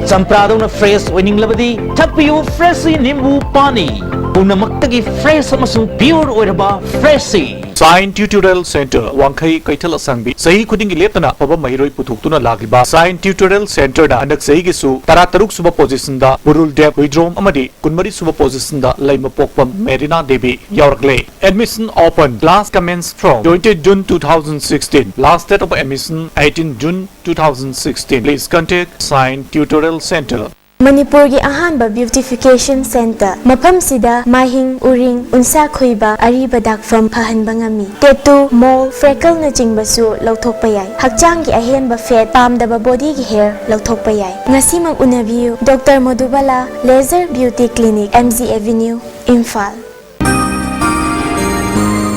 ꯆꯝꯄ꯭ꯔꯥꯗꯧꯅ fresh ꯑꯣꯏꯅꯤꯡꯂꯕꯗꯤ ꯊꯛꯄꯤꯌꯨ Freshie ꯅꯤꯝꯕꯨ ꯄꯥꯅꯤ꯫ ꯄꯨꯝꯅꯃꯛꯇꯒꯤ fresh ꯑꯃꯁꯨꯡ pure ꯑꯣꯏꯔꯕ Freshie꯫ Shine Tutorial Center, ꯋꯥꯡꯈꯩ ꯀꯩꯊꯦꯜ ꯑꯁꯥꯡꯕꯤ꯫ ꯆꯍꯤ ꯈꯨꯗꯤꯡꯒꯤ ꯂꯦꯞꯇꯅ ꯑꯐꯕ ꯃꯍꯩꯔꯣꯏ ꯄꯨꯊꯣꯛꯇꯨꯅ ꯂꯥꯛꯂꯤꯕ Shine Tutorial Centerꯅ ꯍꯟꯗꯛ ꯆꯍꯤꯒꯤꯁꯨ ꯇꯔꯥꯇꯔꯨꯛ ꯁꯨꯕ positionꯗ ꯎꯔꯨꯜ ꯗꯦꯞ ꯍꯨꯏꯗ꯭ꯔꯣꯝ ꯑꯃꯗꯤ ꯀꯨꯟꯃꯔꯤ ꯁꯨꯕ positionꯗ ꯂꯩꯃꯄꯣꯛꯄꯝ ꯃꯦꯔꯤꯅꯥ ꯗꯦꯕꯤ ꯌꯥꯎꯔꯛꯂꯦ꯫ Admission open. Class commence from twenty June two thousand sixteen. Last date of admission eighteen June two thousand sixteen. Please contact Shine Tutorial Center. ꯃꯅꯤꯄꯨꯔꯒꯤ ꯑꯍꯥꯟꯕ beautification center꯫ ꯃꯐꯝꯁꯤꯗ ꯃꯥꯏꯍꯤꯡ, ꯎꯔꯤꯡ, ꯎꯟꯁꯥ ꯈꯣꯏꯕ, ꯑꯔꯤꯕ ꯗꯥꯛꯐꯝ ꯐꯍꯟꯕ ꯉꯝꯃꯤ꯫ Tattoo, mole, freckleꯅꯆꯤꯡꯕꯁꯨ ꯂꯧꯊꯣꯛꯄ ꯌꯥꯏ꯫ ꯍꯛꯆꯥꯡꯒꯤ ꯑꯍꯦꯟꯕ fat, ꯄꯥꯝꯗꯕ bodyꯒꯤ hair ꯂꯧꯊꯣꯛꯄ ꯌꯥꯏ꯫ ꯉꯁꯤꯃꯛ ꯎꯅꯕꯤꯌꯨ꯫ Doctor Madhubala Laser Beauty Clinic, M G Avenue, Imphal.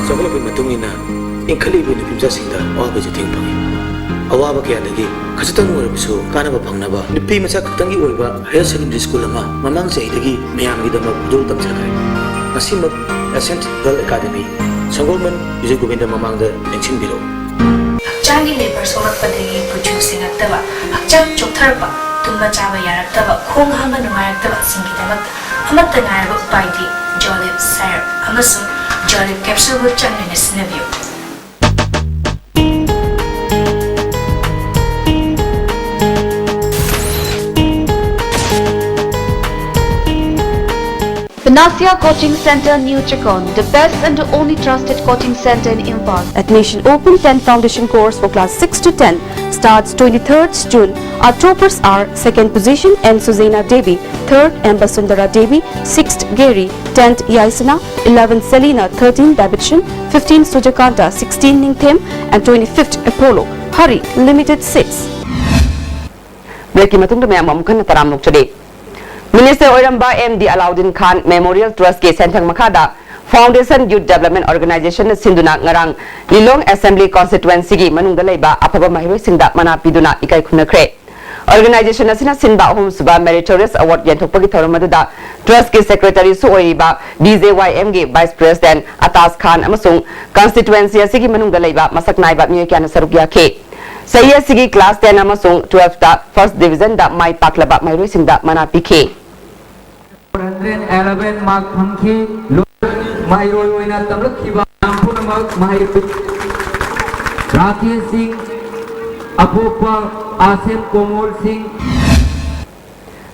ꯆꯥꯎꯈꯠꯂꯛꯄꯒꯤ ꯃꯇꯨꯡ ꯏꯟꯅ ꯏꯟꯈꯠꯂꯛꯂꯤꯕ ꯅꯨꯄꯤ ꯃꯆꯥꯁꯤꯡꯗ ꯑꯋꯥꯕꯁꯨ ꯊꯦꯡꯅ ꯐꯪꯏ꯫ ꯑꯋꯥꯕ ꯀꯌꯥꯗꯒꯤ ꯈꯖꯤꯛꯇꯪ ꯑꯣꯏꯔꯕꯁꯨ ꯀꯥꯟꯅꯕ ꯐꯪꯅꯕ ꯅꯨꯄꯤ ꯃꯆꯥ ꯈꯛꯇꯪꯒꯤ ꯑꯣꯏꯕ higher secondary school ꯑꯃ ꯃꯃꯥꯡ ꯆꯍꯤꯗꯒꯤ ꯃꯌꯥꯝꯒꯤꯗꯃꯛ ꯈꯨꯗꯣꯜ ꯇꯝꯖꯈ꯭ꯔꯦ꯫ ꯉꯁꯤꯃꯛ Ascent Girl Academy, ꯁꯪꯒꯣꯜꯕꯟ, Bijoy Govinda ꯃꯃꯥꯡꯗ ꯅꯤꯡꯁꯤꯡꯕꯤꯔꯛꯎ꯫ ꯍꯛꯆꯥꯡꯒꯤ ꯂꯦꯕꯔ ꯁꯣꯛꯂꯛꯄꯗꯒꯤ ꯀꯨꯆꯨ ꯁꯦꯡꯉꯛꯇꯕ, ꯍꯛꯆꯥꯡ ꯆꯣꯛꯊꯔꯛꯄ, ꯇꯨꯝꯕ ꯆꯥꯕ ꯌꯥꯔꯛꯇꯕ, ꯈꯣꯡ ꯍꯥꯝꯕ ꯅꯨꯡꯉꯥꯏꯔꯛꯇꯕꯁꯤꯡꯒꯤꯗꯃꯛꯇ ꯑꯃꯠꯇ ꯉꯥꯏꯔꯕ ꯎꯄꯥꯏꯗꯤ Jolib syrup ꯑꯃꯁꯨꯡ Jolib capsule ꯆꯥꯡ ꯅꯥꯏꯅ ꯁꯤꯖꯤꯟꯅꯕꯤꯌꯨ꯫ Panasia Coaching Center, New Chakon, the best and the only trusted coaching center in Imphal. Admission open. Ten foundation course for class six to ten starts twenty-third June. Our toppers are second position N Sujena Devi, third M Basundara Devi, sixth Gary, tenth Yaisana, eleventh Selina, thirteenth Babichin, fifteenth Sujakanta, sixteenth Ningthem, and twenty-fifth Apollo. Hurry, limited seats. Breakꯀꯤ ꯃꯇꯨꯡꯗ ꯃꯌꯥꯝ ꯑꯃꯨꯛ ꯍꯟꯅ ꯇꯔꯥꯝꯅ ꯑꯣꯛꯆꯔꯤ꯫ Minister ꯑꯣꯏꯔꯝꯕ M D Alauddin Khan Memorial Trustꯀꯤ ꯁꯦꯟꯊꯪ ꯃꯈꯥꯗ Foundation Youth Development Organizationꯅ ꯁꯤꯟꯗꯨꯅ ꯉꯔꯥꯡ ꯂꯤꯂꯣꯡ Assembly Constituencyꯒꯤ ꯃꯅꯨꯡꯗ ꯂꯩꯕ ꯑꯐꯕ ꯃꯍꯩꯔꯣꯏꯁꯤꯡꯗ ꯃꯅꯥ ꯄꯤꯗꯨꯅ ꯏꯀꯥꯏ ꯈꯨꯝꯅꯈ꯭ꯔꯦ꯫ Organization ꯑꯁꯤꯅ ꯁꯤꯟꯕ ꯑꯍꯨꯝꯁꯨꯕ Meritorious Award ꯌꯦꯟꯊꯣꯛꯄꯒꯤ ꯊꯧꯔꯝ ꯑꯗꯨꯗ Trustꯀꯤ Secretaryꯁꯨ ꯑꯣꯏꯔꯤꯕ B J Y Mꯒꯤ Vice President Ataz Khan ꯑꯃꯁꯨꯡ Constituency ꯑꯁꯤꯒꯤ ꯃꯅꯨꯡꯗ ꯂꯩꯕ ꯃꯁꯛ ꯅꯥꯏꯕ ꯃꯤꯑꯣꯏ ꯀꯌꯥꯅ ꯁꯔꯨꯛ ꯌꯥꯈꯤ꯫ ꯆꯍꯤ ꯑꯁꯤꯒꯤ class ten ꯑꯃꯁꯨꯡ twelfth first divisionꯗ ꯃꯥꯏ ꯄꯥꯛꯂꯕ ꯃꯍꯩꯔꯣꯏꯁꯤꯡꯗ ꯃꯅꯥ ꯄꯤꯈꯤ꯫ Four hundred eleven mark ꯐꯪꯈꯤ꯫ ꯃꯍꯩꯔꯣꯏ ꯑꯣꯏꯅ ꯇꯝꯂꯛꯈꯤꯕ ꯃꯍꯩꯔꯣꯏ ꯔꯥꯀꯦꯁ ꯁꯤꯡ, ꯑꯄꯣꯛꯄ ꯑꯥꯁꯦꯝ ꯀꯣꯃꯣꯜ ꯁꯤꯡ꯫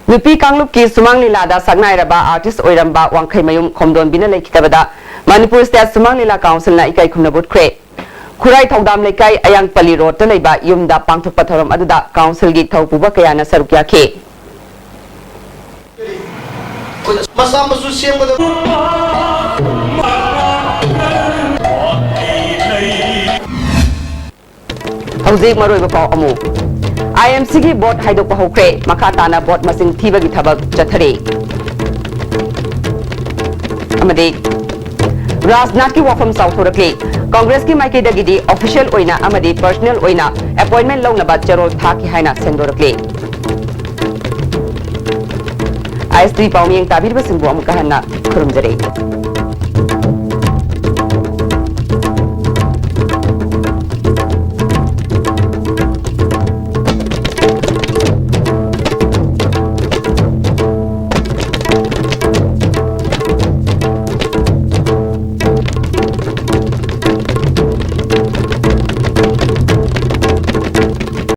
ꯅꯨꯄꯤ ꯀꯥꯡꯂꯨꯞꯀꯤ ꯁꯨꯃꯥꯡ ꯂꯤꯂꯥꯗ ꯁꯛꯅꯥꯏꯔꯕ ꯑꯥꯔꯇꯤꯁ ꯑꯣꯏꯔꯝꯕ ꯋꯥꯡꯈꯩꯃꯌꯨꯝ ꯈꯣꯝꯗꯣꯟꯕꯤꯅ ꯂꯩꯈꯤꯗꯕꯗ ꯃꯅꯤꯄꯨꯔ ꯁ꯭ꯇꯦꯠ ꯁꯨꯃꯥꯡ ꯂꯤꯂꯥ ꯀꯥꯎꯟꯁꯤꯜꯅ ꯏꯀꯥꯏ ꯈꯨꯝꯅꯕ ꯎꯠꯈ꯭ꯔꯦ꯫ ꯈꯨꯔꯥꯏ ꯊꯧꯗꯥꯝ ꯂꯩꯀꯥꯏ ꯑꯌꯥꯡꯄꯜꯂꯤ ꯔꯣꯗꯇ ꯂꯩꯕ ꯌꯨꯝꯗ ꯄꯥꯡꯊꯣꯛꯄ ꯊꯧꯔꯝ ꯑꯗꯨꯗ ꯀꯥꯎꯟꯁꯤꯜꯒꯤ ꯊꯧ ꯄꯨꯕ ꯀꯌꯥꯅ ꯁꯔꯨꯛ ꯌꯥꯈꯤ꯫ ꯃꯆꯥ ꯃꯁꯨ ꯁꯦꯝꯒꯗꯕ꯫ ꯍꯧꯖꯤꯛ ꯃꯔꯨꯑꯣꯏꯕ ꯄꯥꯎ ꯑꯃꯨꯛ꯫ ꯑꯥꯏ ꯑꯦꯝ ꯁꯤꯒꯤ ꯕꯣꯠ ꯍꯥꯏꯗꯣꯛꯄ ꯍꯧꯈ꯭ꯔꯦ꯫ ꯃꯈꯥ ꯇꯥꯅ ꯕꯣꯠ ꯃꯁꯤꯡ ꯊꯤꯕꯒꯤ ꯊꯕꯛ ꯆꯠꯊꯔꯤ꯫ ꯑꯃꯗꯤ ꯔꯥꯖꯅꯥꯊꯀꯤ ꯋꯥꯐꯝ ꯆꯥꯎꯊꯣꯔꯛꯂꯤ꯫ ꯀꯪꯒ꯭ꯔꯦꯁꯀꯤ ꯃꯥꯏꯀꯩꯗꯒꯤꯗꯤ ꯑꯣꯐꯤꯁꯤꯌꯦꯜ ꯑꯣꯏꯅ ꯑꯃꯗꯤ ꯄꯔꯁꯅꯦꯜ ꯑꯣꯏꯅ ꯑꯦꯄꯣꯏꯟꯃꯦꯟ ꯂꯧꯅꯕ ꯆꯦꯔꯣꯜ ꯊꯥꯈꯤ ꯍꯥꯏꯅ ꯁꯦꯡꯗꯣꯔꯛꯂꯤ꯫ ꯑꯥꯏ ꯑꯦꯁ ꯇꯤ ꯄꯥꯎꯃꯤꯌꯦꯡ ꯇꯥꯕꯤꯔꯤꯕꯁꯤꯡꯕꯨ ꯑꯃꯨꯛꯀ ꯍꯟꯅ ꯈꯨꯔꯨꯝꯖꯔꯤ꯫